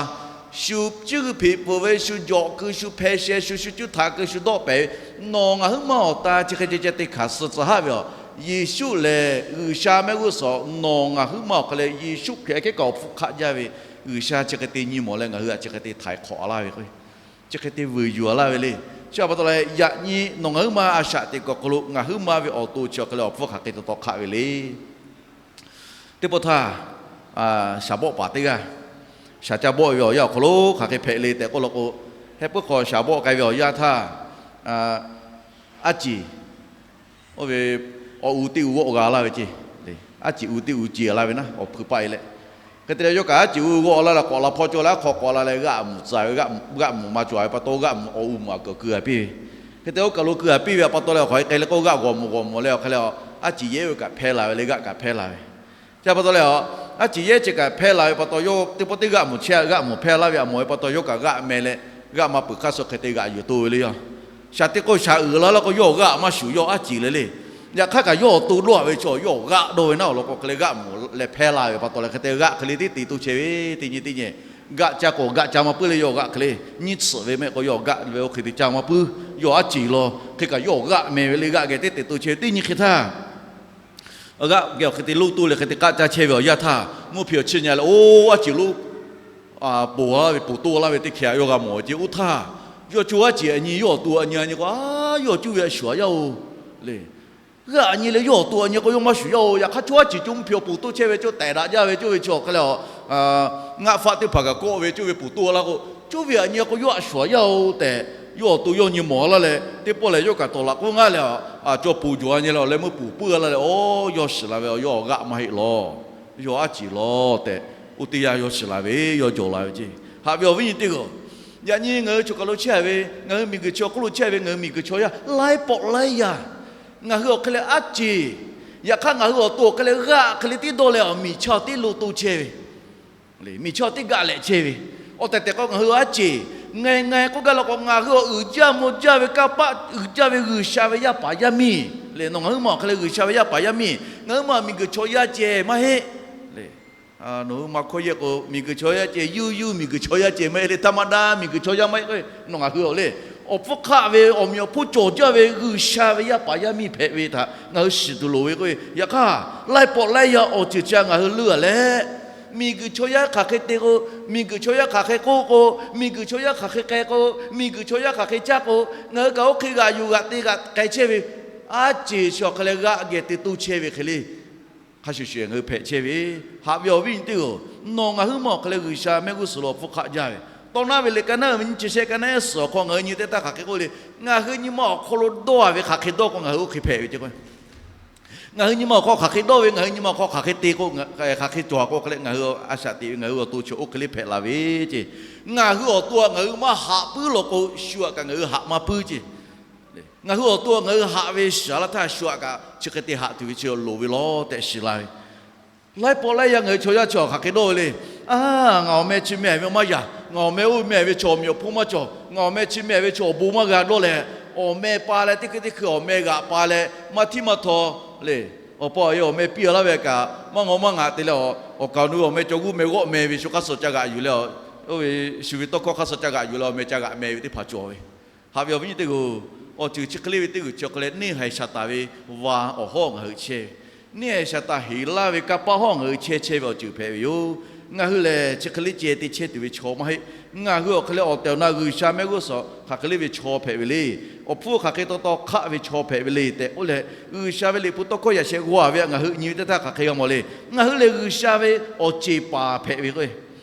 shu cuˇ g'uiˇ hpeꞈ peuˬ ve, shu jawꞈ keu shu hpeh sheh shu shu cuˇ htaꞈ keu shu dawˆ pehˍ ve, nawˬ ngaˬ huiˉ maˇ awˬ ta chi hk'e ceh ceh te hkanˍ suh tcuh haˆ ve a. Yeˍsuˆ lehˬ G'uiˬsha mehˆ g'uˇ suhˍ nawˬ ngaˬ huiˉ maˇ awˬ hk'e leh Yeˍsuˆ Hkriꞈ hk'e kaꞈ awˬ hpfuhˇ hk'aˆ jaˇ ve, G'uiˬsha chi hk'e te nyi mawˬ leh ngaˬ hui a chi hk'e te htaiˍ hk'awꞈ laˇ ve k'o, chi hk'e te vuiˬ yuˬ a laˇ ve le. Chi a pa taw leh yaꞈ nyi nawˬ ngaˬ huiˉ maˇ a shaꞈ teꞈ kuiˬ awˬ hk'aw lo ngaˬ huiˉ maˇ ve awˬ to chi awˬ hk'e le awˬ hpfuhˇ hk'aˬ hk'e taw taw hk'aˆ ve le. Teˇ pawˆ htaˇ, shaˍ bawˆ paˍ teˇ g'aˇ, shaˍ ca bawˆ ve awˬ yanˇ awˬ hk'aw lo hk'aˬ hk'e hpehꞈ le tehꞈ k'oˆ law k'o, heh puiˉ hk'aw shaˍ bawˆ k'ai ve awˬ yanˇ htaˇ, aˉ ciˍ, oˇ ve awˬ u teˇ u g'awˆ g'a laˇ ve ceˇ. Aˉ ciˍ u teˇ u ce laˇ ve naˉ awˬ hpui paˆ e leh, hk'e te leh yawˇ kaꞈ aˉ ciˍ u g'awˆ laˇ leh k'awꞈ la hpawˇ cawˇ leh aˉ hk'aw k'awꞈ la leh g'aˆ mvuhꞈ tcuh ve, g'aˆ mvuhꞈ maˇ cawˬ ve pa taw g'aˆ mvuhꞈ awˬ u mvuhꞈ a kaꞈ keu a piˇ ve. Hk'e te oˇ kaˬ lo keu a piˇ ve a pa taw leh awˬ hk'aw e k'ai leh k'o g'aˆ g'awˬ mvuhꞈ g'awˬ mvuhꞈ leh awˬ hk'e le, aˉ ciˍ yehˇ ve kaꞈ hpehˇ la ve le, g'aˆ kaꞈ hpehˇ la ve. Chi a pa taw leh, aˉ ciˍ yehˇ chi kaꞈ hpehˇ la ve pa taw yawˇ teˇ pawˆ teˇ g'aˆ mvuhꞈ chehˇ g'aˆ mvuhꞈ hpehˇ laˇ ve a mawˬ ve pa taw yawˇ kaꞈ g'aˆ meh leh, g'aˆ maˇ peuˬ hk'aˇ suh hk'e te g'aꞈ yuˬ to ve le yoˬ. Shaˍ teˇ k'oˆ shaˍ uiˍ la laˇ k'o yawˇ g'aˆ maˇ shuˍ yawˇ aˉ ciˍ le le. Yaꞈ hk'aˇ kaꞈ yawˇ awˬ to dawˇ a ve chaw yawˇ g'aˆ dawˇ ve naˉ awˬ lawn k'o hk'e le g'aˆ mvuhꞈ leh hpehˇ la ve pa taw leh hk'e te g'aˆ hk'e le tiˉ te to chehˇ ve teˇ nyi teˇ nyi. G'aˆ ca k'awꞈ g'aˆ ca maˇ puiˉ le yawˇ g'aˆ hk'e le, nyiˇ tsuhꞈ ve mehˆ k'o yawˇ g'aˆ ve oˇ hk'e te ca maˇ puiˉ, yawˇ aˉ ciˍ law hk'e kaꞈ yawˇ g'aˆ meh ve le g'aˆ geh teˇ te to chehˇ ve teˇ nyi hk'e htaˇ, g'aˆ geh awˬ hk'e te loˇ toˇ leh hk'e te k'aˆ caˇ chehˇ ve awˬ yanˇ htaˇ mvuhˇ hpe awˬ chiˇ nyi leh oˇ aˉ ciˍ loˇ ponˬ laˇ ve ponˬ toˇ laˇ ve teˇ hkeh a yawˇ g'a mawˬ ve ceˇ. Oˇ htaˇ yawˇ co aˉ ciˍ a nyi yawˇ awˬ to a nyi a nyi k'o, a yawˇ cuˇ ve a shuˍ a yaˇ oˬ le. G'aˆ a nyi leh yawˇ awˬ to a nyi k'o yawˇ maˇ shuˍ yaˇ oˬ. Yaꞈ hk'aˇ co aˉ ciˍ co mvuhˇ hpe awˬ ponˬ toˇ chehˇ ve co tehˬ daꞈ jaˇ ve co ve chi awˬ hk'e le, ngaˆ faˆ teˇ hpaˍ kaꞈ kawˆ ve co ve ponˬ toˇ laˇ k'o, co ve a nyi k'o yawˇ a shuˍ a yaˇ oˬ tehꞈ, yawˇ awˬ to yawˇ nyi mawˬ laˇ leh teˇ pawˆ lehˬ yawˇ kaꞈ tawˍ laꞈ k'oˆ ngaˇ leh, a cawˬ ponˬ jawˬ a nyi leh awˬ leh meuˇ ponˬ puiˉ laˇ leh, oˇ yawˇ shiˍ la ve, yawˇ g'aˆ maˇ heˆ law, yawˇ aˉ ciˍ law tehꞈ, oˇ teˇ yanˇ yawˇ shiˍ la ve, yawˇ jawˬ la ve ceˇ. Haꞈ ve awˬ viˉ nyi teˇ g'aˇ, yaꞈ nyi ngaˬ hui choˬ kaˬ lo chehˇ ve, ngaˬ hui miˬguiˬ chi awˬ hk'oˆ lo chehˇ ve, ngaˬ hui miˬguiˬ chaw yaˇ laiˉ pawˆ laiˉ yaˇ, ngaˬ hui awˬ hk'e leh aˉ ceˬ, yaꞈ hk'aˇ ngaˬ hui awˬ to awˬ hk'e leh g'aˆ hk'e le tiˉ dawˇ leh miˬ chaˇ tiˉ lo to chehˇ ve, miˬ chaˇ tiˉ g'aˆ lehꞈ chehˇ ve, awˬ tehˬ tehˬ k'o ngaˬ hui aˉ ceˬ, ngeh ngeh k'oˆ gaˇ la k'o ngaˬ hui awˬ uiˍ jaˇ mvuh jaˇ ve kanˇ paˆ uiˍ jaˇ ve G'uiˬsha ve yaˇ paˍ yaˇ miˇ le. Nawˬ ngaˬ huiˉ ma awˬ hk'e leh G'uiˬsha ve yaˇ paˍ yaˇ miˇ, ngaˬ huiˉ ma miˬguiˬ chaw yaˇ ceh maˇ heˆ le. Nawˬ hui ma hkawˇ yehˇ k'o miˬguiˬ chaw yaˇ ceh, yuˇ yuˇ miˬguiˬ chaw yaˇ ceh maˇ heˆ le, ธรรมดา miˬguiˬ chaw yaˇ maˇ heˆ k'o, nawˬ ngaˬ hui awˬ le, awˬ hpfuhˇ hk'aˆ ve awˬ meꞈ awˬ hponˇ cawˬ jaˇ ve G'uiˬsha ve yaˇ paˍ yaˇ miˇ hpehꞈ ve htaꞈ ngaˬ hui shiˍ tuˬ loˍ ve k'o, yaꞈ hk'aˇ laiˉ pawˆ laiˉ yaˇ awˬ ceuˬ chi ngaˬ hui leuˉ a leh, miˬguiˬ chaw yaˇ hk'aˬ hk'e te k'o, miˬguiˬ chaw yaˇ hk'aˬ hk'e k'oˆ k'o, miˬguiˬ chaw yaˇ hk'aˬ hk'e k'ai k'o, miˬguiˬ chaw yaˇ hk'aˬ hk'e caˇ k'o, ngaˬ hui kaꞈ oˇ hk'e g'aꞈ yuˬ g'aꞈ te g'aꞈ k'ai chehˇ ve, aˉ ceˬ chi awˬ hk'aˬ leh g'aˆ geh te toˇ chehˇ ve hk'e le. Hk'a shuˍ shuˍ ngaˬ hui hpehꞈ chehˇ ve, haꞈ ve awˬ viˉ nyi teˇ-oˬ, nawˬ ngaˬ huiˉ ma awˬ hk'aˬ leh G'uiˬsha mehˆ g'uˇ suhˍ lo awˬ hpfuhˇ hk'aˆ jaˇ ve, tawˇ naˉ ve liꞈ ka naˉ ve nyiˇ chi shehˆ ka naˉ ehˉ suhˍ awˬ hk'aw ngaˬ hui nyi teˇ htaˇ hk'aˬ hk'e k'oˆ le, ngaˬ hui nyi ma awˬ hk'aw lo dawˇ a ve hk'aˬ hk'e dawˇ k'o ngaˬ hui oˇ hk'e hpehꞈ ve ce k'o, ngaˬ hui nyi ma awˬ hk'aw hk'aˬ hk'e dawˇ ve, ngaˬ hui nyi ma awˬ hk'aw hk'aˬ hk'e te k'o, hk'aˬ hk'e cawˬ k'o hk'aˬ leh ngaˬ hui a shaꞈ teꞈ ve ngaˬ hui awˬ to chi oˇ hk'e le hpehꞈ la ve ce. Ngaˬ hui awˬ to a ngaˬ hui maˇ haꞈ puiˉ law k'o, shu aꞈ kaꞈ ngaˬ hui haꞈ maˇ puiˉ ce. Ngaˬ hui awˬ to ngaˬ hui haꞈ ve shiˍ laˇ htaˇ shu aꞈ kaꞈ chi hk'e te haꞈ tuˬ ve chi loˍ ve law tehꞈ shiˍ la ve. Laiˉ pawˆ laiˉ yaˇ ngaˬ hui chaw yaˇ chi awˬ hk'aˬ hk'e dawˇ ve le. Aˉ, ngaˬ awˬ meh chi meh ve maˇ yaꞈ, ngaˬ awˬ meh oˇ meh ve chaw awˬ meꞈ awˬ hponˇ maˇ cawˬ, ngaˬ awˬ meh chi meh ve chaw awˬ bon maˇ g'a dawˇ leh, awˬ meh pa leh teˇ hkui teˇ hkui awˬ meh g'aꞈ pa leh maˇ htiˉ maˇ htaw le. Awˬ pa awˬ e awˬ meh piˇ a laˇ ve kaꞈ maˇ ngawˬ maˇ ngaꞈ te leh, awˬ kaˍ awˬ nu ve awˬ meh cawˬ g'uˇ meh g'awˆ meh ve shu hk'aˇ suh ca g'aꞈ yuˬ leh, oˇ ve shu ve tawˇ hkawˇ hk'aˇ suh ca g'aꞈ yuˬ leh awˬ meh ca g'aꞈ meh ve teˇ hpaˍ cawˬ ve. Haꞈ ve awˬ viˉ nyi teˇ-oˬ, awˬ ceuˬ chi hk'e le ve teˇ g'uiˬ chi awˬ hk'aˬ leh neˇ haiˬ shaˍ taˍ ve va awˬ hawˉ ngaˬ hui chehˇ ve, neˇ haiˬ shaˍ taˍ heˍ laˇ ve kanˇ paˆ hawˉ ngaˬ hui chehˇ chehˇ ve awˬ ceuˬ hpehꞈ ve yoˬ. Ngaˬ hui lehˬ chi hk'e le ceh te chehˇ tuˬ ve chaw maˇ heˆ. Ngaˬ hui awˬ hk'aˬ leh awˬ tehˬ awˬ na G'uiˬsha mehˆ g'uˇ suhˍ hk'aˬ hk'e le ve chaw hpehꞈ ve le. Awˬ hpfuhˇ hk'aˬ hk'e taw taw hk'aˆ ve chaw hpehꞈ ve le tehꞈ k'oˆ leh, G'uiˬsha ve liꞈ hpu tawˇ hkawˇ yaꞈ sheh g'aw ve ngaˬ hui nyi ve teˇ htaˇ hk'aˬ hk'e g'a mawˬ le. Ngaˬ hui lehˬ G'uiˬsha ve awˬ ceˬ paˍ hpehꞈ ve k'o,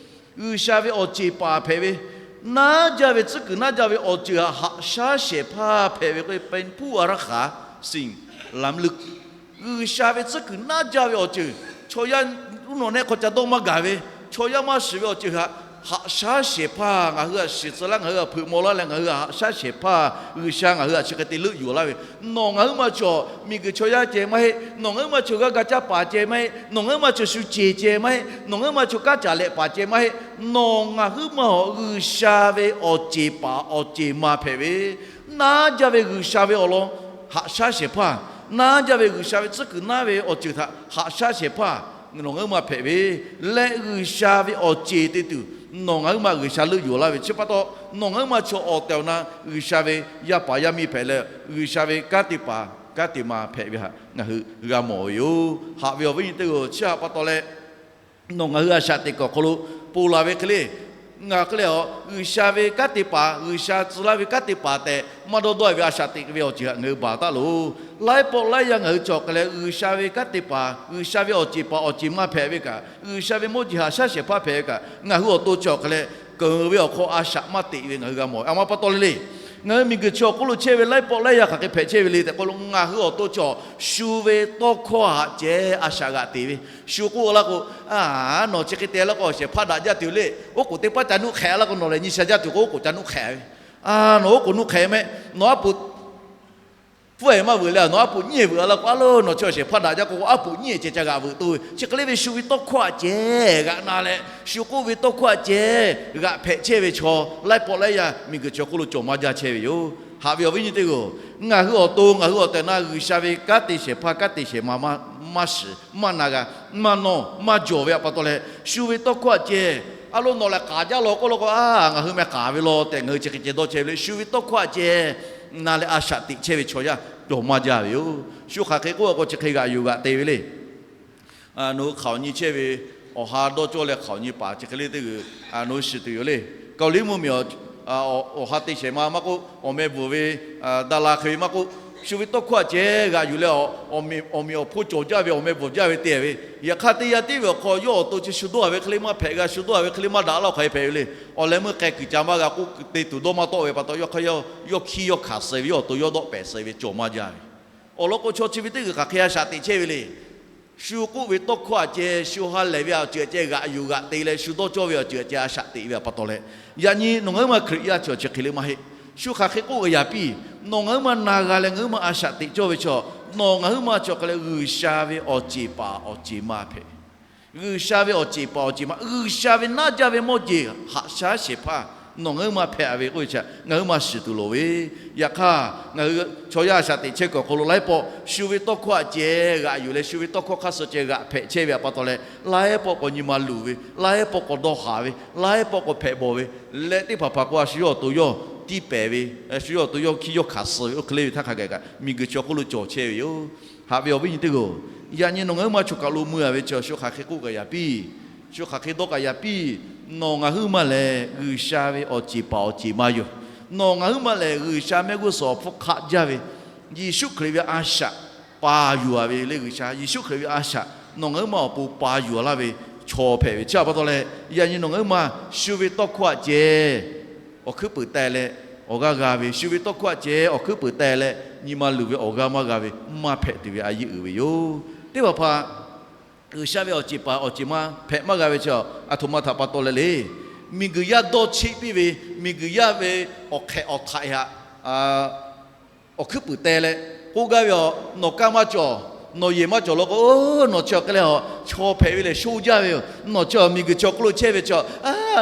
G'uiˬsha ve awˬ ceˬ paˍ hpehꞈ ve, naˉ jaˇ ve tcuhˉ kuiˬ naˉ jaˇ ve awˬ ceuˬ htaꞈ haꞈ shaˉ shehˍ hpaˇ hpehꞈ ve k'o, เป็นผู้อารักขาสิ่งล้ำลึก. G'uiˬsha ve tcuhˉ kuiˬ naˉ jaˇ ve awˬ ceuˬ, chaw yaˇ uˉ nawˬ nehˆ hk'aw ca dawˇ maˇ gaˬ ve, chaw yaˇ maˇ shiˍ ve awˬ ceuˬ htaꞈ haꞈ shaˉ shehˍ hpaˇ ngaˬ hui htaꞈ shiˍ tcuh laˇ, ngaˬ hui htaꞈ hpeuꞈ maw laˇ leh ngaˬ hui htaꞈ haꞈ shaˉ shehˍ hpaˇ G'uiˬsha ngaˬ hui htaꞈ chi hk'e te leuˆ yuˬ laˇ ve, nawˬ ngaˬ huiˉ ma cawˬ miˬguiˬ chaw yaˇ ceh maˇ heˆ, nawˬ ngaˬ huiˉ ma cawˬ g'aˇ ga caˇ paˍ ceh maˇ heˆ, nawˬ ngaˬ huiˉ ma cawˬ shu ceˬ ceh maˇ heˆ, nawˬ ngaˬ huiˉ ma cawˬ kanˉ caˍ lehꞈ paˍ ceh maˇ heˆ. Nawˬ ngaˬ huiˉ ma awˬ G'uiˬsha ve awˬ ceˬ paˍ awˬ ceˬ ma hpehꞈ ve, naˉ jaˇ ve G'uiˬsha ve awˬ lawn haꞈ shaˉ shehˍ hpaˇ, naˉ jaˇ ve G'uiˬsha ve tcuhˉ kuiˬ naˉ ve awˬ ceuˬ htaꞈ haꞈ shaˉ shehˍ hpaˇ nawˬ ngaˬ huiˉ ma hpehꞈ ve, leh G'uiˬsha ve awˬ ceˬ te tuˬ nawˬ ngaˬ huiˉ ma G'uiˬsha leuˆ yuˬ laˇ ve chi pa taw, nawˬ ngaˬ huiˉ ma cawˬ awˬ tehˬ awˬ na G'uiˬsha ve yaˇ paˍ yaˇ miˇ hpehꞈ leh, G'uiˬsha ve kanˉ te paˍ kanˉ te ma hpehꞈ ve htaꞈ ngaˬ hui g'a mawˬ ve yoˬ. Haꞈ ve awˬ viˉ nyi teˇ-oˬ, chi htaꞈ pa taw leh nawˬ ngaˬ hui a shaꞈ teꞈ kuiˬ awˬ hk'aw lo ponˬ laˬ ve hk'e le, ngaˬ hk'e le a, G'uiˬsha ve kanˉ te paˍ, G'uiˬsha tcuh laˇ ve kanˉ te paˍ tehꞈ maˇ dawˇ dawˇ ve a shaꞈ teꞈ ve awˬ ceuˬ htaꞈ ngaˬ hui baˬ taˉ loˬ. Laiˉ pawˆ laiˉ yaˇ ngaˬ hui cawˬ hk'e leh, G'uiˬsha ve kanˉ te paˍ, G'uiˬsha ve awˬ ceˬ paˍ awˬ ceˬ ma hpehꞈ ve kaꞈ, G'uiˬsha ve mawˇ jeˬ haꞈ shaˉ shehˍ hpaˇ hpehꞈ ve kaꞈ, ngaˬ hui awˬ to cawˬ hk'e leh keunˍ ve awˬ hk'aw a shaꞈ maˇ teꞈ ve ngaˬ hui g'a mawˬ. A ma pa taw le le, ngaˬ hui miˬguiˬ chi awˬ hk'oˆ lo chehˇ ve laiˉ pawˆ laiˉ yaˇ hk'aˬ hk'e hpehꞈ chehˇ ve le tehꞈ k'oˆ lo, ngaˬ hui awˬ to cawˬ shu ve tawˇ hkawˇ htaꞈ ceh a shaꞈ g'aꞈ teꞈ ve. Shu k'oˆ laˇ k'o, a, nawˬ chi hk'e te laˇ k'o, awˬ shehˍ hpaˇ daꞈ jaˇ tuˬ le. Oˉ k'oˍ teˇ paˉ ca nuˆ hk'ehꞈ laˇ k'o, nawˬ lehˬ nyi sha jaˇ tuˬ k'o, oˉ k'oˍ ca nuˆ hk'ehꞈ ve. A, nawˬ oˉ k'oˍ nuˆ hk'ehꞈ mehˆ, nawˬ aˉ poꞈ pfuhˇ-ehˍ maˇ veuꞈ leh, nawˬ aˉ poꞈ nyiˇ-ehˍ veuꞈ laˇ k'o, a lo nawˬ chi awˬ shehˍ hpaˇ daꞈ jaˇ k'o, aˉ poꞈ nyiˇ-ehˍ ceh ca g'aꞈ veuꞈ toˇ ve. Chi hk'e le ve shu ve tawˇ hkawˇ htaꞈ ceh g'aꞈ na leh, shu k'oˆ ve tawˇ hkawˇ htaꞈ ceh g'aꞈ hpehꞈ chehˇ ve chaw laiˉ pawˆ laiˉ yaˇ miˬguiˬ chi awˬ hk'oˆ lo cawˬ maˇ jaˇ chehˇ ve yoˬ. Haꞈ ve awˬ viˉ nyi teˇ-oˬ, ngaˬ hui awˬ to ngaˬ hui awˬ tehˬ awˬ na G'uiˬsha ve kanˉ te shehˍ hpaˇ kanˉ te shehˍ ma maˇ shiˍ maˇ na g'a, maˇ nawˇ maˇ jawˬ ve htaꞈ pa taw leh, shu ve tawˇ hkawˇ htaꞈ ceh, a lo nawˬ lehˬ k'aˍ jaˇ law k'oˆ law k'o, a, ngaˬ hui meh k'aˍ ve law tehꞈ ngaˬ hui chi hk'e ceh dawˇ chehˇ ve le. Shu ve tawˇ hkawˇ htaꞈ ceh na leh a shaꞈ teꞈ chehˇ ve chaw yaˇ cawˬ maˇ jaˇ ve yoˬ. Shu hk'aˬ hk'e k'oˆ k'o, chi hk'e g'aꞈ yuˬ g'aꞈ te ve le. Nawˬ hui hk'aoˍ nyi chehˇ ve awˬ ha dawˇ cawˇ leh hk'aoˍ nyi paˍ chi hk'e le teˇ g'uiˬ nawˬ hui shiˍ tuˬ yoˬ le. Kaoˍliˇ mvuhˇmiˬ awˬ ha te shehˍ ma maˇ k'oˆ, awˬ meh bvuhˬ ve daꞈ la hk'e ve maˇ k'oˆ, shu ve tawˇ hkawˇ htaꞈ ceh g'aꞈ yuˬ leh, awˬ meꞈ awˬ hponˇ cawˬ jaˇ ve awˬ meh bvuhˬ jaˇ ve te ve. Yaꞈ hk'aˇ teˇ yanˇ tiˉ ve awˬ hk'aw yawˇ awˬ to chi shu dawˇ a ve hk'e le maˇ hpehꞈ g'a, shu dawˇ a ve hk'e le maˇ daꞈ laˇ, hk'aˬ hk'e hpehꞈ ve le. Awˬ leh meuˇ k'ai kuiˬ ca maˇ g'a k'oˆ te tuˬ dawˇ maˇ tawˆ ve pa taw, yawˇ hk'aˇ yawˇ hkiˇ yawˇ hkanˍ suh ve, yawˇ awˬ to yawˇ dawˆ pehˍ suh ve cawˬ maˇ jaˇ ve. Awˬ lawn k'o, chaw chi ve teˇ g'uiˬ hk'aˬ hk'e a shaꞈ teꞈ chehˇ ve le. Shu k'oˆ ve tawˇ hkawˇ htaꞈ ceh, shu ha lehˬ ve awˬ ceuˬ htaꞈ ceh g'aꞈ yuˬ g'aꞈ te leh, shu dawˇ cawˇ ve awˬ ceuˬ htaꞈ ceh a shaꞈ teꞈ ve pa taw leh, yaꞈ nyi nawˬ ngaˬ huiˉ ma Hkriꞈ yaˇ chi awˬ chi hk'e le maˇ heˆ. Shu hk'aˬ hk'e k'oˆ ve yaꞈ piˇ, nawˬ ngaˬ huiˉ ma na g'a leh ngaˬ huiˉ ma a shaꞈ teꞈ cawˇ ve chaw, nawˬ ngaˬ huiˉ ma chi awˬ hk'e leh G'uiˬsha ve awˬ ceˬ paˍ awˬ ceˬ ma hpehꞈ. G'uiˬsha ve awˬ ceˬ paˍ awˬ ceˬ ma, G'uiˬsha ve naˆ jaˇ ve mawˇ jeˬ haꞈ shaˉ shehˍ hpaˇ nawˬ ngaˬ huiˉ ma hpehꞈ ve k'oˆ ve chi ngaˬ huiˉ ma shiˍ tuˬ loˍ ve. Yaꞈ hk'aˇ, ngaˬ hui chaw yaˇ a shaꞈ teꞈ chehˇ kuiˬ awˬ hk'aw lo laiˉ pawˆ shu ve tawˇ hkawˇ htaꞈ ceh g'aꞈ yuˬ leh, shu ve tawˇ hkawˇ hk'aˇ suh ceh g'aꞈ hpehꞈ chehˇ ve pa taw leh, laiˉ pawˆ k'awꞈ nyi ma luˬ ve, laiˉ pawˆ k'awꞈ dawˇ haˍ ve, laiˉ pawˆ k'awꞈ hpehꞈ bawˬ ve, leh teˇ hpaˍ hpaˍ k'o a shu yawˇ awˬ to yawˇ tiˇ pehˍ ve, shu yawˇ awˬ to yawˇ hkiˇ yawˇ hkanˍ suh ve oˇ hk'e le ve htaˇ hk'a gaˬ kaꞈ miˬguiˬ chi awˬ hk'oˆ lo cawˬ chehˇ ve yoˬ. Haꞈ ve awˬ viˉ nyi teˇ g'aˇ-oˬ, yaꞈ nyi nawˬ ngaˬ huiˉ ma choˬ kaˬ lo mui a ve chi shu hk'aˬ hk'e k'oˆ kaꞈ yaꞈ piˇ, shu hk'aˬ hk'e dawˇ kaꞈ yaꞈ piˇ. Nawˬ ngaˬ huiˉ ma lehˬ G'uiˬsha ve awˬ ceˬ paˍ awˬ ceˬ ma yoˬ. Nawˬ ngaˬ huiˉ ma lehˬ G'uiˬsha mehˆ g'uˇ suhˍ awˬ hpfuhˇ hk'aˆ jaˇ ve, Yeˍsuˆ Hkriꞈ ve a shaꞈ pa yuˬ a ve le. G'uiˬsha Yeˍsuˆ Hkriꞈ ve a shaꞈ nawˬ ngaˬ huiˉ ma awˬ pon pa yuˬ a laˇ ve chaw hpehꞈ ve chi a pa taw leh, yaꞈ nyi nawˬ ngaˬ huiˉ ma shu ve tawˇ hkawˇ aꞈ ceh awˬ hkuiˉ puiˍ teh leh awˬ g'aˇ g'a ve, shu ve tawˇ hkawˇ aꞈ ceh awˬ hkuiˉ puiˍ teh leh nyi ma luˬ ve awˬ g'aˇ maˇ g'a ve, maˇ hpehꞈ tuˬ ve a yeˇ uiˍ ve yoˬ. Teˇ hpaˍ hpaˍ G'uiˬsha ve awˬ ceˬ paˍ awˬ ceˬ ma hpehꞈ maˇ g'a ve chi a htoꞈ ma htaꞈ pa taw leh le. Miˬguiˬ yaˇ dawˇ cheˆ piˇ ve, miˬguiˬ yaˇ ve awˬ hk'ehꞈ awˬ htaiꞈ htaꞈ awˬ hkuiˉ puiˍ teh leh k'oˆ gaˇ ve, nawˬ kaˇ maˇ cawˬ, nawˬ yehˬ maˇ cawˬ law k'o, nawˬ chi awˬ hk'e leh a chaw hpehꞈ ve lehˬ sho jaˇ ve yoˬ. Nawˬ chi miˬguiˬ chi awˬ hk'oˆ lo chehˇ ve chi a,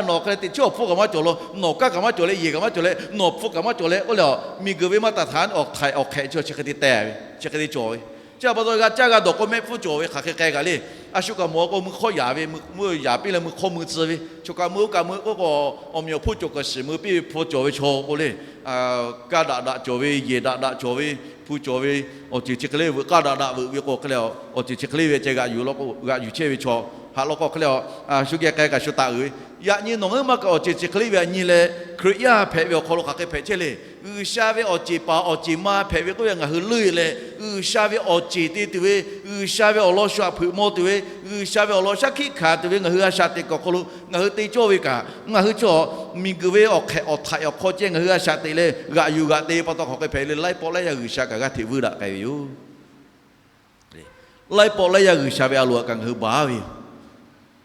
nawˬ hk'e leh teꞈ chiˉ awˬ hpfuhˇ kaꞈ maˇ cawˬ law, nawˬ kaˇ kaꞈ maˇ cawˬ leh, yehˬ kaꞈ maˇ cawˬ leh, nawˬ hpfuhˇ kaꞈ maˇ cawˬ leh k'oˆ leh a, miˬguiˬ ve maˇ taˍ htaꞈ awˬ htaiꞈ awˬ hk'ehꞈ chi chi hk'e te teh ve, chi hk'e te cawˬ ve. Chi a pa taw g'a caˇ g'a dawˬ k'o mehˆ hpfuhˇ cawˬ ve hk'aˬ hk'e k'ai kaꞈ le. A shu kaꞈ mawˬ k'o mui hk'awˇ yaˍ ve, mui yaˍ piˇ leh mui hk'awˇ mui tcuh ve, choˬ kaꞈ mui oˇ kaꞈ mui k'oˆ k'o, awˬ meꞈ awˬ hponˇ cawˬ kaꞈ shiˍ mui piˇ ve hpu cawˬ ve chaw k'o le. Kaˇ daꞈ daꞈ cawˬ ve, yehˬ daꞈ daꞈ cawˬ ve, hpu cawˬ ve, awˬ ceuˬ chi hk'e le veuꞈ k'aˇ daꞈ daꞈ veuꞈ ve k'o hk'e le, awˬ ceuˬ chi hk'e le ve ceh g'aꞈ yuˬ law k'o g'aꞈ yuˬ chehˇ ve chaw, haꞈ law k'o hk'e le, shu geh k'ai kaꞈ shu taˍ uiˍ ve. Yaꞈ nyi nawˬ ngaˬ huiˉ ma kaꞈ awˬ ceuˬ chi hk'e le ve a nyi leh Hkriꞈ yaˇ hpehꞈ ve awˬ hk'aw lo hk'aˬ hk'e hpehꞈ chehˇ le. G'uiˬsha ve awˬ ceˬ paˍ awˬ ceˬ ma hpehꞈ ve k'oˆ ve ngaˬ hui leuˆ leh, G'uiˬsha ve awˬ ceˬ te tuˬ ve, G'uiˬsha ve awˬ lawn shu aꞈ hpeuꞈ maw tuˬ ve, G'uiˬsha ve awˬ lawn shaˉ hkiˆ hkanˍ tuˬ ve ngaˬ hui a shaꞈ teꞈ kuiˬ awˬ hk'aw lo ngaˬ hui te cawˇ ve kaꞈ, ngaˬ hui chaw miˬguiˬ ve awˬ hk'ehꞈ awˬ htaiꞈ awˬ hk'aw ceh ngaˬ hui a shaꞈ teꞈ leh g'aꞈ yuˬ g'aꞈ te pa taw hk'aˬ hk'e hpehꞈ le. Laiˉ pawˆ laiˉ yaˇ G'uiˬsha kaꞈ g'aˇ hteꞈ vuiˇ daꞈ k'ai ve yoˬ. Laiˉ pawˆ laiˉ yaˇ G'uiˬsha ve a loꞈ kaꞈ ngaˬ hui baˬ ve yoˬ.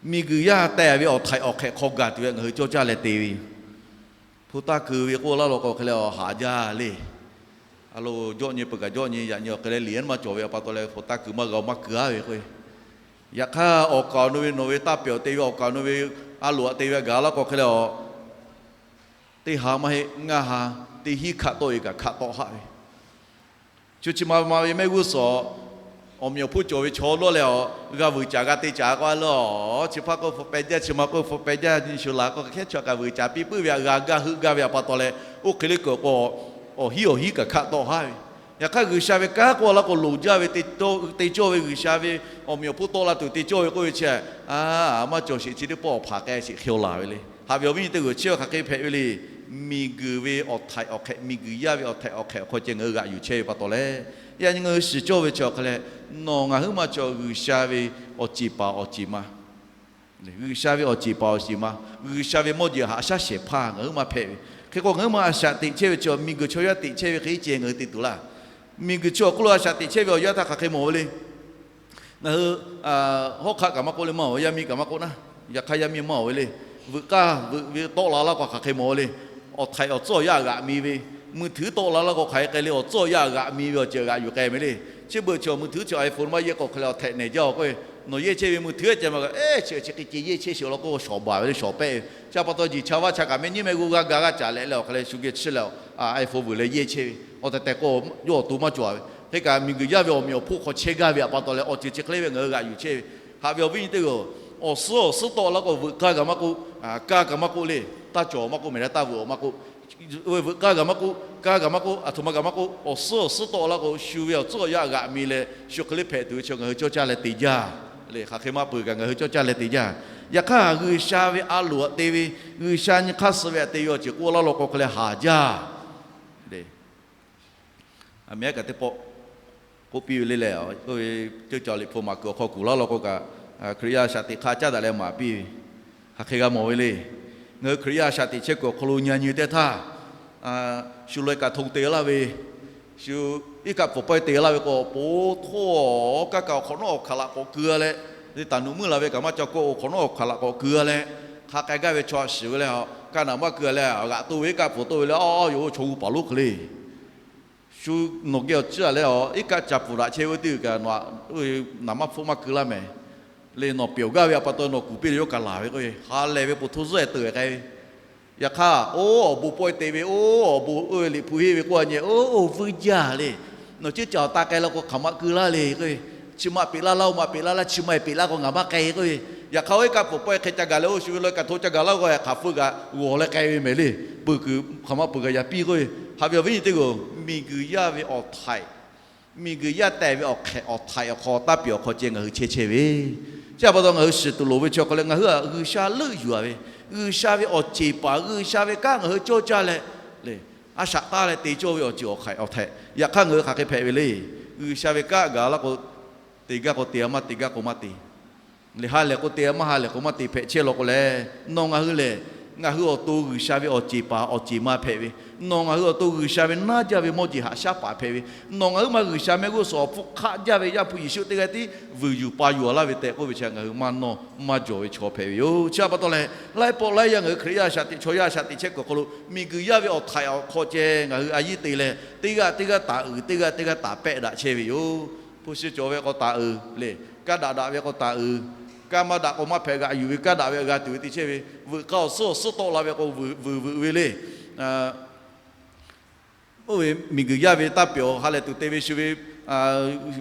Miˬguiˬ yaˇ teh ve awˬ htaiꞈ awˬ hk'ehꞈ hk'aw gaˬ tuˬ ve ngaˬ hui cawˇ caˇ leh te ve yoˬ. Hpu taˇ keu ve k'oˆ laˇ law k'o hk'e leh a haˍ jaˇ le. A lo jawˆ nyi peuˬ kaꞈ jawˆ nyi, yaꞈ nyi awˬ hk'e leh liꞈ maˇ cawˬ ve a pa taw leh hpu taˇ keu maˇ g'a maˇ keu a ve k'o, yaꞈ hk'aˇ awˬ kaˍ awˬ nu ve nawˬ ve taˇ pehˬ awˬ te ve awˬ kaˍ awˬ nu ve a loꞈ aꞈ te ve a gaˬ laˇ k'o hk'e leh a, teˇ ha maˇ heˆ ngaˇ ha, teˇ hinˉ hkaˆ tawˆ e kaꞈ hkaˆ tawˆ haˆ ve Shu chi ma ma ve mehˆ g'uˇ suhˍ awˬ meꞈ awˬ hponˇ cawˬ ve chaw lawˇ leh a, g'a vuiˬ caˍ g'a te caˍ k'o a lawˇ, chi hpaˇ k'oˆ hpu peh jaˇ, chi ma k'oˆ hpu peh jaˇ nyi shu laˬ k'o, hkehˉ chaw kaꞈ vuiˬ caˍ piˇ puiˉ ve a g'a gaˇ heuˆ gaˇ ve a pa taw leh, oˇ hk'e le kuiˬ k'o, awˬ hinˉ awˬ hinˉ kaꞈ hkaˆ tawˆ haˆ ve. Yaꞈ hk'aˇ G'uiˬsha ve kanˉ k'oˆ laˇ k'o loˍ jaˇ ve te cawˇ ve, G'uiˬsha ve awˬ meꞈ awˬ hponˇ tawˆ la tuˬ te cawˇ ve k'oˆ ve chi a, maˇ cawˬ sheˍ chi teˇ pawˆ awˬ hpaˍ k'ai sheˍ hk'e laˬ ve le. Haꞈ ve awˬ viˉ nyi teˇ g'uiˬ chi hk'aˬ hk'e hpehꞈ ve le. Miˬguiˬ ve awˬ htaiꞈ awˬ hk'ehꞈ, miˬguiˬ yaˇ ve awˬ htaiꞈ awˬ hk'ehꞈ awˬ hk'aw ceh ngaˬ hui g'aꞈ yuˬ chehˇ ve pa taw leh, yaꞈ nyi ngaˬ hui shiˍ cawˇ ve chi awˬ hk'a leh, nawˬ ngaˬ huiˉ ma chaw G'uiˬsha ve awˬ ceˬ paˍ awˬ ceˬ ma, G'uiˬsha ve awˬ ceˬ paˍ awˬ ceˬ ma, G'uiˬsha ve mawˇ jeˬ haꞈ shaˉ shehˍ hpaˇ ngaˬ huiˉ ma hpehꞈ ve. Hk'e k'o ngaˬ huiˉ ma a shaꞈ teꞈ chehˇ ve chi miˬguiˬ chaw yaˇ teꞈ chehˇ ve hk'e ceh ngaˬ hui te tuˬ laˇ. Miˬguiˬ chi awˬ hk'oˆ lo a shaꞈ teꞈ chehˇ ve awˬ yanˇ htaˇ hk'aˬ hk'e mawˬ ve le. Ngaˬ hui hawˉ hk'aˆ kaꞈ maˇ k'oˆ le maˇ, yaˇ miˇ kaꞈ maˇ k'oˆ naˉ, yaꞈ hk'aˇ yaˇ miˇ maˇ ve le. Veuꞈ k'aˇ veuꞈ ve tawˆ la laˇ k'o hk'aˬ hk'e mawˬ ve le. Awˬ htaiꞈ awˬ tcuhˉ awˬ yanˇ g'aꞈ mi ve, mui htuiˉ tawˆ la laˇ k'o hk'aˬ hk'e k'ai le, awˬ tcuhˉ awˬ yanˇ g'aꞈ mi ve awˬ ceuˬ g'aꞈ yuˬ k'ai ve le. Chi beuꞈ chi awˬ mui htuiˉ chi iPhone maˇ yehˇ k'o hk'e leh awˬ htehꞈ nehˬ jaˇ-oˬ k'o, nawˬ yehˇ chehˇ ve mui htuiˉ ceh ma kaꞈ, chi chi hk'e ceh yehˇ chehˇ sheˍ law k'o shawˍ baˬ ve le, shawˍ pehˆ ve. Chi a pa taw jeˬ cha vaˇ cha kaꞈ mehˆ nyiˉ mehˆ g'uˇ g'aˇ ga g'aˇ caˍ leh leh awˬ hk'e leh shu geh chiˇ leh iPhone vuiˬ leh yehˇ chehˇ ve. Awˬ tehˬ tehˬ k'o, yawˇ awˬ to maˇ cawˬ ve. Hk'e kaꞈ miˬguiˬ yaˇ ve awˬ meꞈ awˬ hponˇ hk'aw chehˇ gaˇ ve a pa taw leh awˬ ceuˬ chi hk'e le ve ngaˬ hui g'aꞈ yuˬ chehˇ ve. Haꞈ ve awˬ viˉ nyi teˇ g'uiˬ, awˬ suhˉ awˬ suhˉ tawˆ laˇ k'o veuꞈ k'aˇ kaꞈ maˇ k'oˆ, kaˇ kaꞈ maˇ k'oˆ le, taˇ cawˬ maˇ k'oˆ mehˍ leh taˇ veuꞈ awˬ maˇ k'oˆ, veuꞈ k'aˇ kaꞈ maˇ k'oˆ, kaˇ kaꞈ maˇ k'oˆ, a htoꞈ ma kaꞈ maˇ k'oˆ, awˬ suhˉ awˬ suhˉ tawˆ laˇ k'o shu ve awˬ tcuhˉ awˬ yanˇ g'aꞈ mi leh shu hk'e le hpehꞈ tuˬ ve chi ngaˬ hui cawˇ caˇ leh te jaˇ. Le hk'aˬ hk'e maˇ peuˬ kaꞈ ngaˬ hui cawˇ caˇ leh te jaˇ. Yaꞈ hk'aˇ G'uiˬsha ve a loˍ aꞈ te ve, G'uiˬsha nyi hk'aˇ suh ve aꞈ te ve awˬ ceuˬ k'oˆ laˇ law k'o hk'e leh haˍ jaˇ. Le, a miˉ kaꞈ teˇ pawˆ k'oˆ piˇ ve le leh, oˇ ve ceuˇ caˬ liꞈ hpu maˍ kuiˬ awˬ hk'aw kuˬ laˇ law k'o kaꞈ, Hkriꞈ yaˇ shaꞈ teꞈ hk'aˇ caˉ daꞈ leh maˍ piˇ ve, hk'aˬ hk'e g'a mawˬ ve le. Ngaˬ hui Hkriꞈ yaˇ shaꞈ teꞈ chehˇ kuiˬ awˬ hk'aw lo nyi nyi teˇ htaˇ, shu leh kaꞈ hto te laˇ ve, shu iˉ kaˆ pfuhˍ pawehˇ te laˇ ve k'o, poˬ htoˇ kaˇ kaꞈ awˬ hk'awꞈ nawˉ awˬ hkanˍ laꞈ k'awꞈ keu leh, te taˍ nuꞈ muiˉ la ve kaꞈ maˇ ca kawˆ, awˬ hk'awꞈ nawˉ awˬ hkanˍ laꞈ k'awꞈ keu leh, hk'a k'ai gaˇ ve chaw a shiˍ ve leh, kaˇ naˍ maˇ keu leh g'aꞈ to ve iˉ kaˆ pfuhˍ to ve leh, a yoˬ chaw g'uˇ paˍ lonˉ hk'e le. Shu nawˬ geh awˬ ciˉ a leh a iˉ kaˆ ca pfuhˍ daꞈ chehˇ ve teˇ g'uiˬ kaꞈ, naˍ maˇ hpfuhˇ maˇ keu laˇ mehˍ. Le nawˬ pyawˬ gaˇ ve a pa taw nawˬ kuˬ piˇ leh yawˇ kaꞈ laˬ ve k'o, ha lehˬ ve poˬ htoˇ zuhˆ e teuˬ k'ai ve. Yaꞈ hk'aˇ, oˇ awˬ bon pawehˇ te ve, oˇ awˬ bon oˇ ve liꞈ hpu henˇ ve k'oˆ a nyi, oˇ oˇ vuiˇ jaˇ le. Nawˬ ceuˇ caˬ awˬ ta k'ai law k'o hk'aˬ ma keu laˇ le k'o, chi ma peꞈ laˇ laˇ, oˇ ma peꞈ laˇ laˇ, chi ma e peꞈ laˇ k'o ngaˬ maˇ k'ai k'o, Yaꞈ hk'aˇ oˇ e kaˆ pfuhˍ pawehˇ hk'e ca gaˬ leh oˇ shu ve la kaꞈ hto ca gaˬ laˇ g'aw hk'aˬ hpfuhˇ g'aꞈ g'awˬ leh k'ai ve mehˍ le. Peuˬ kuiˬ hk'aˬ ma peuˬ kaꞈ yaꞈ piˇ k'oˆ ve. Haꞈ ve awˬ viˉ nyi teˇ g'aˇ-oˬ, miˬguiˬ yaˇ ve awˬ htaiꞈ, miˬguiˬ yaˇ tehˬ ve awˬ hk'ehꞈ awˬ htaiꞈ awˬ hk'aw taˇ piˇ awˬ hk'aw ceh ngaˬ hui chehˇ chehˇ ve, chi htaꞈ pa taw ngaˬ hui shiˍ tuˬ loˍ ve chi awˬ hk'aw leh ngaˬ hui htaꞈ G'uiˬsha leuˆ yuˬ-a ve, G'uiˬsha ve awˬ ceˬ paˍ, G'uiˬsha ve kanˉ ngaˬ hui cawˇ caˇ leh, le, a shaꞈ taˇ leh te cawˇ ve awˬ ceuˬ awˬ hk'aiꞈ awˬ htaiꞈ yaꞈ hk'aˇ ngaˬ hui hk'aˬ hk'e hpehꞈ ve le. G'uiˬsha ve kanˉ gaˬ laˇ k'o, te gaˇ k'o te-a, maˇ te gaˇ k'o maˇ te. Le ha lehˬ k'o te-a, maˇ ha lehˬ k'o maˇ te hpehꞈ chehˇ law k'o leh, nawˬ ngaˬ hui lehˬ, ngaˬ hui awˬ to G'uiˬsha ve awˬ ceˬ paˍ awˬ ceˬ ma hpehꞈ ve, nawˬ ngaˬ hui awˬ to G'uiˬsha ve naˉ jaˇ ve mawˇ jeˬ haꞈ shaˉ paˍ hpehꞈ ve, nawˬ ngaˬ hui ma G'uiˬsha mehˆ g'uˇ suhˍ awˬ hpfuhˇ hk'aˆ jaˇ ve Yaˇ hpu Yeˍsuˆ teˇ g'aˇ tiˉ vuiˬ yuˬ pa yuˬ-a laˇ ve tehꞈ k'oˆ ve chi ngaˬ hui maˇ nawˇ maˇ jawˬ ve chaw hpehꞈ ve yoˬ. Chi htaꞈ pa taw leh, laiˉ pawˆ laiˉ yaˇ ngaˬ hui Hkriꞈ yaˇ shaꞈ teꞈ chaw yaˇ shaꞈ teꞈ chehˇ kuiˬ awˬ hk'aw lo miˬguiˬ yaˇ ve awˬ htaiꞈ awˬ hk'aw ceh ngaˬ hui a yiˉ te leh, teˇ g'aˇ teˇ g'aˇ taˍ uiˍ, teˇ g'aˇ teˇ g'aˇ taˍ pehˆ daꞈ chehˇ ve yoˬ. Hpu shi cawˬ ve k'o taˍ uiˍ le, kaˇ daꞈ daꞈ ve k'o taˍ uiˍ, kaˇ maˇ daꞈ k'o maˇ hpehꞈ g'aꞈ yuˬ ve, kaˇ daꞈ ve g'a tuˬ ve te chehˇ ve, veuꞈ k'aˇ awˬ suhˉ awˬ suhˉ tawˆ la ve k'o veuꞈ veuꞈ ve le. Oˇ ve miˬguiˬ yaˇ ve taˇ pehˬ awˬ ha lehˬ tuˬ te ve shu ve,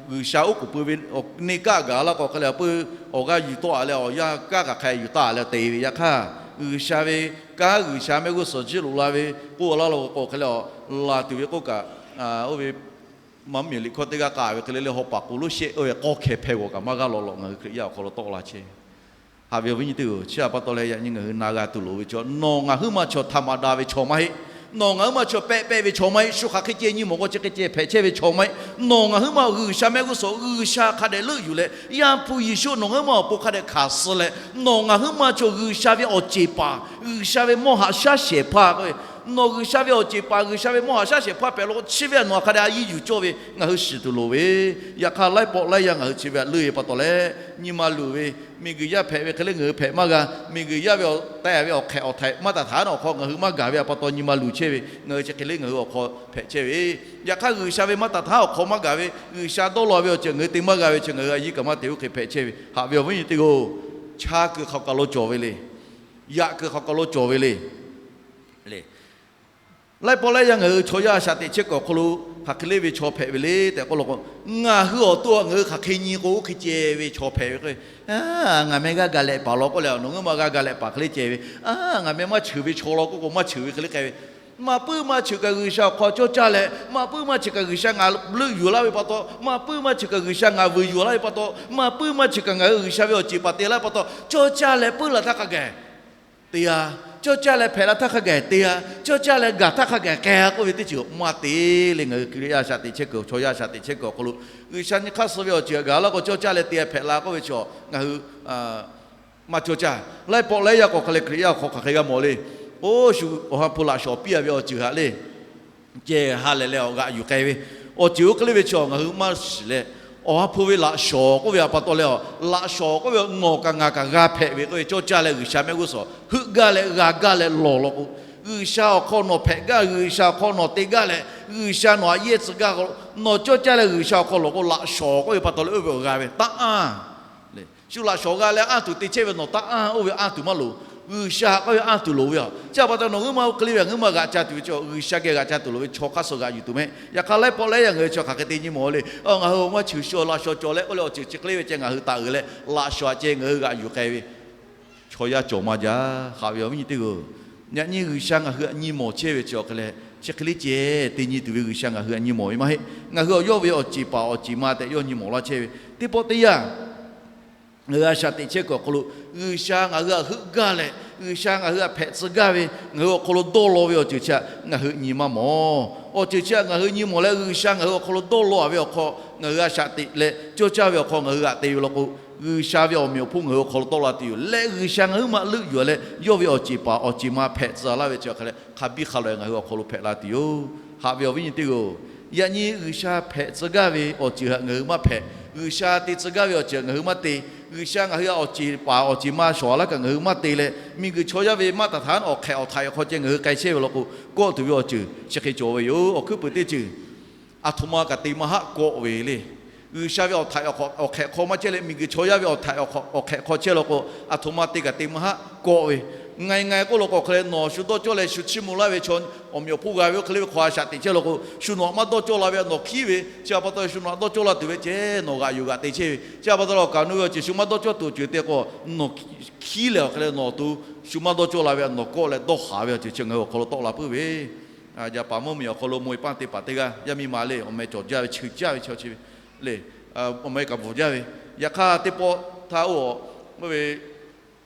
G'uiˬsha oˉ k'oˍ pui ve neˇ kaˆ gaˬ laˇ k'o hk'e leh peuˬ, awˬ g'aˇ yuˬ tawˆ-a leh awˬ yanˇ kaˇ kaꞈ hk'a yuˬ taˍ leh te ve yaꞈ hk'aˇ, G'uiˬsha ve kanˉ G'uiˬsha mehˆ g'uˇ suhˍ jiˇ loꞈ la ve k'oˆ laˇ law k'o hk'e leh, laˬ tuˬ ve k'oˆ kaꞈ, oˇ ve maˇ miˬ liꞈ hkawˇ teˇ g'aˇ k'ai ve hk'e le le, haw paˍ k'oˍ lonˉ shehˆ oˇ ve k'aw hkeh hpehˇ g'awˬ kaꞈ maˇ g'aˇ law law ngaˬ hui Hkriꞈ yaˇ awˬ hk'aw lo tawˆ la chehˇ Haꞈ ve awˬ viˉ nyi teˇ-oˬ, chi htaꞈ pa taw leh yaꞈ nyi ngaˬ hui na g'a tuˬ loˍ ve chaw, nawˬ ngaˬ huiˉ ma chaw htaꞈ maˍ daꞈ ve chaw maˇ heˆ. Nawˬ ngaˬ huiˉ ma chaw pehˆ pehˆ ve chaw maˇ heˆ. Shu hk'aˬ hk'e ceh nyi mawˬ k'o chi hk'e ceh hpehꞈ chehˇ ve chaw maˇ heˆ. Nawˬ ngaˬ huiˉ ma G'uiˬsha mehˆ g'uˇ suhˍ G'uiˬsha hk'a dehꞈ leuˆ yuˬ leh, Yaˇ hpu Yeˍsuˆ nawˬ ngaˬ huiˉ ma awˬ pon hk'a dehꞈ hkanˍ suh leh, nawˬ ngaˬ huiˉ ma chaw G'uiˬsha ve awˬ ceˬ paˍ, G'uiˬsha ve mawˇ haꞈ shaˉ shehˍ hpaˇ k'o, nawˬ G'uiˬsha ve awˬ ceˬ paˍ, G'uiˬsha ve mawˇ haꞈ shaˉ shehˍ hpaˇ hpehꞈ law k'o, chi ve htaꞈ nawˬ hk'a dehꞈ a yiˉ yuˬ cawˇ ve ngaˬ hui shiˍ tuˬ loˍ ve. Yaꞈ hk'aˇ laiˉ pawˆ laiˉ yaˇ ngaˬ hui chi ve htaꞈ leuˆ-e pa taw leh, nyi ma luˬ ve, miˬguiˬ yaˇ hpehꞈ ve hk'e le ngaˬ hui hpehꞈ maˇ g'a. Miˬguiˬ yaˇ ve awˬ tehˬ ve awˬ hk'ehꞈ awˬ htaiꞈ maˇ taˍ htaˉ awˬ hk'aw ngaˬ hui maˇ gaˬ ve htaꞈ pa taw nyi ma luˬ chehˇ ve, ngaˬ hui chi hk'e le ngaˬ hui awˬ hk'aw hpehꞈ chehˇ ve. Yaꞈ hk'aˇ G'uiˬsha ve maˇ taˍ htaˉ awˬ hk'aw maˇ gaˬ ve, G'uiˬsha dawˇ law ve awˬ ceuˬ ngaˬ hui te maˇ g'a ve chi ngaˬ hui a yiˉ kaꞈ maˇ te oˇ hk'e hpehꞈ chehˇ ve. Haꞈ ve awˬ viˉ nyi teˇ-oˬ, chaˇ kuiˬ hk'aˬ kaˬ lo cawˬ ve le. Yaꞈ kuiˬ hk'aˬ kaˬ lo cawˬ ve le. Laiˉ pawˆ laiˉ yaˇ ngaˬ hui chaw yaˇ shaꞈ teꞈ chehˇ kuiˬ awˬ hk'aw lo hk'aˬ hk'e le ve chaw hpehꞈ ve le tehꞈ k'oˆ law k'o, ngaˬ hui awˬ to ngaˬ hui hk'aˬ hk'e nyi k'o oˇ hk'e ceh ve chaw hpehꞈ ve k'o, ngaˬ meh g'aˇ ga lehꞈ paˍ law k'oˆ leh, nawˬ ngaˬ huiˉ ma g'aˇ ga lehꞈ paˍ hk'e le ceh ve, ngaˬ meh maˇ cheuˬ ve chaw law k'oˆ k'o maˇ cheuˬ ve hk'e le k'ai ve, maˇ puiˉ maˇ cheuˬ kaꞈ G'uiˬsha awˬ hk'aw cawˇ caˇ leh, maˇ puiˉ maˇ cheuˬ kaꞈ G'uiˬsha ngaˬ leuˆ yuˬ laˇ ve pa taw, maˇ puiˉ maˇ cheuˬ kaꞈ G'uiˬsha ngaˬ vuiˬ yuˬ laˇ ve pa taw, maˇ puiˉ maˇ cheuˬ kaꞈ ngaˬ hui G'uiˬsha ve awˬ ceˬ paˍ te laˇ ve pa taw, cawˇ caˇ leh puiˉ laˬ htaˇ hk'a gaˬ te-a, cawˇ caˇ leh hpehꞈ la htaˇ hk'a gaˬ te-a, cawˇ caˇ leh gaˬ htaˇ hk'a gaˬ k'ai-a k'oˆ ve teˇ ceuˬ maˇ te le. Ngaˬ hui Hkriꞈ yaˇ shaꞈ teꞈ chehˇ kuiˬ, chaw yaˇ shaꞈ teꞈ chehˇ kuiˬ awˬ hk'aw lo G'uiˬsha nyi hk'aˇ suh ve awˬ ceuˬ htaꞈ gaˬ laˇ k'o cawˇ caˇ leh te-a hpehꞈ la k'oˆ ve chaw ngaˬ hui maˇ cawˇ caˇ. Laiˉ pawˆ laiˉ yaˇ k'awꞈ hk'a leh Hkriꞈ yaˇ awˬ hk'aw hk'aˬ hk'e g'a mawˬ le. Oˇ shu awˬ ha hpu laꞈ shawˍ piˇ-a ve awˬ ceuˬ htaꞈ le ceh ha lehˬ leh awˬ g'aꞈ yuˬ k'ai ve, awˬ ceuˬ oˇ hk'e le ve chaw ngaˬ hui maˇ shiˍ leh, awˬ ha hpu ve laꞈ shawˍ k'oˆ ve htaꞈ pa taw leh, laꞈ shawˍ k'oˆ ve nawˬ kaꞈ ngaˬ kaꞈ g'a hpehꞈ ve k'oˆ ve cawˇ caˇ leh G'uiˬsha mehˆ g'uˇ suhˍ heuˆ gaˇ leh g'a gaˇ leh lawˬ law k'o, G'uiˬsha awˬ hk'aw nawˬ hpehꞈ gaˇ, G'uiˬsha awˬ hk'aw nawˬ te gaˇ leh, G'uiˬsha nawˬ htaꞈ yehˇ tcuh gaˇ k'o, nawˬ cawˇ caˇ leh G'uiˬsha awˬ hk'aw lawˬ k'o laꞈ shawˍ k'oˆ ve pa taw leh oˇ ve awˬ g'a ve taˇ anˇ Shu laꞈ shawˍ g'a leh anˇ tuˬ te chehˇ ve nawˬ taˇ anˇ, oˇ ve anˇ tuˬ maˇ loˍ. G'uiˬsha k'oˆ ve anˇ tuˬ loˍ ve a. Chi htaꞈ pa taw nawˬ ngaˬ huiˉ ma oˇ hk'e le ve ngaˬ huiˉ ma g'aꞈ ca tuˬ ve chaw, G'uiˬsha geh g'aꞈ ca tuˬ loˍ ve chaw hk'aˇ suh g'aꞈ yuˬ tuˬ mehˆ. Yaꞈ hk'aˇ laiˉ pawˆ laiˉ yaˇ ngaˬ hui chaw hk'aˬ hk'e te nyi mawˬ le. Ngaˬ hui maˇ cheuˬ shu laꞈ shawˍ cawˬ leh k'oˆ leh awˬ ceuˬ chi hk'e le ve ceh ngaˬ hui taˍ uiˍ leh laꞈ shawˍ htaꞈ ceh ngaˬ hui g'aꞈ yuˬ k'ai ve chaw yaˇ cawˬ maˇ jaˇ. Haꞈ ve awˬ viˉ nyi teˇ g'aˇ, yaꞈ nyi G'uiˬsha ngaˬ hui htaꞈ nyi mawˬ chehˇ ve chi awˬ hk'e leh, chi hk'e le ceh te nyi tuˬ ve G'uiˬsha ngaˬ hui htaꞈ nyi mawˬ ve maˇ heˆ. Ngaˬ hui awˬ yawˇ ve awˬ ceˬ paˍ awˬ ceˬ ma tehꞈ yawˇ nyi mawˬ laˇ chehˇ ve. Teˇ pawˆ teˇ yanˇ, ngaˬ hui a shaꞈ teꞈ chehˇ kuiˬ awˬ hk'aw lo G'uiˬsha ngaˬ hui htaꞈ heuˆ gaˇ leh, G'uiˬsha ngaˬ hui htaꞈ hpehꞈ tcuh gaˇ ve ngaˬ hui awˬ hk'aw lo dawˇ law ve awˬ ceuˬ chi htaꞈ ngaˬ hui nyi maˇ mawˬ. Awˬ ceuˬ chi htaꞈ ngaˬ hui nyi mawˬ leh G'uiˬsha ngaˬ hui awˬ hk'aw lo dawˇ law-a ve awˬ hk'aw ngaˬ hui a shaꞈ teꞈ leh cawˇ caˇ ve awˬ hk'aw ngaˬ hui g'aꞈ te ve law k'o, G'uiˬsha ve awˬ meꞈ awˬ hponˇ ngaˬ hui awˬ hk'aw lo tawˆ la tuˬ yoˬ. Leh G'uiˬsha ngaˬ huiˉ ma leuˆ yuˬ leh yawˇ ve awˬ ceˬ paˍ awˬ ceˬ ma hpehꞈ tcuh laˇ ve chi awˬ hk'e leh hk'a biˇ hk'a lawꞈ-e ngaˬ hui awˬ hk'aw lo hpehꞈ la tuˬ yoˬ. Haꞈ ve awˬ viˉ nyi teˇ g'aˇ-oˬ, yaꞈ nyi G'uiˬsha hpehꞈ tcuh gaˇ ve awˬ ceuˬ htaꞈ ngaˬ hui maˇ hpehꞈ. G'uiˬsha te tcuh gaˇ ve awˬ ceuˬ htaꞈ ngaˬ hui maˇ te. G'uiˬsha ngaˬ hui htaꞈ awˬ ceˬ paˍ awˬ ceˬ ma shawˍ laˇ kaꞈ ngaˬ hui maˇ te leh, miˬguiˬ chaw yaˇ ve maˇ taˍ htaˉ awˬ hk'ehꞈ awˬ htaiꞈ awˬ hk'aw ceh ngaˬ hui k'ai chehˇ ve law k'o, kawˆ tuˬ ve awˬ ceuˬ chi hk'e cawˬ ve yoˬ. Awˬ hkuiˉ puiˍ teˇ ceuˬ, aˬ htoꞈ ma kaꞈ te maˇ haˆ kawˆ ve le. G'uiˬsha ve awˬ htaiꞈ awˬ hk'ehꞈ hk'aw maˇ chehˇ leh miˬguiˬ chaw yaˇ ve awˬ htaiꞈ awˬ hk'ehꞈ hk'aw chehˇ law k'o, aˬ htoꞈ ma te kaꞈ te maˇ haˆ kawˆ ve. Ngaˬ ngaˬ k'oˆ law k'o, hk'e leh nawˬ shu dawˇ cawˇ leh shu chiˇ mvuh laˇ ve chaw awˬ meꞈ awˬ hponˇ g'a ve oˇ hk'e le ve hk'aw a shaꞈ teꞈ chehˇ law k'o, shu nawˬ htaꞈ maˇ dawˇ cawˇ la ve htaꞈ nawˬ hkiˉ ve, chi a pa taw shu nawˬ htaꞈ dawˇ cawˇ la tuˬ ve ceh nawˬ g'aꞈ yuˬ g'aꞈ te chehˇ ve. Chi a pa taw lawˬ kaꞈ nu ve awˬ ceuˬ shu maˇ dawˇ cawˇ tuˬ awˬ ceuˬ te k'o, nawˬ hkiˉ leh awˬ hk'e leh nawˬ awˬ to shu maˇ dawˇ cawˇ la ve htaꞈ nawˬ kawˆ leh dawˇ haˍ ve awˬ ceuˬ chi ngaˬ hui awˬ hk'aw lo tawˆ la puiˉ ve. Jaˍpaˍ mvuhˇmiˬ awˬ hk'aw lo mvuh e paˇ te paˍ teˇ g'aˇ yaˇ miˇ ma le, awˬ meh cawˬ jaˇ ve, chi jaˇ ve chi chi ve le, awˬ meh kaꞈ bvuhˬ jaˇ ve. Yaꞈ hk'aˇ teˇ pawˆ htaˇ oˇ, oˇ ve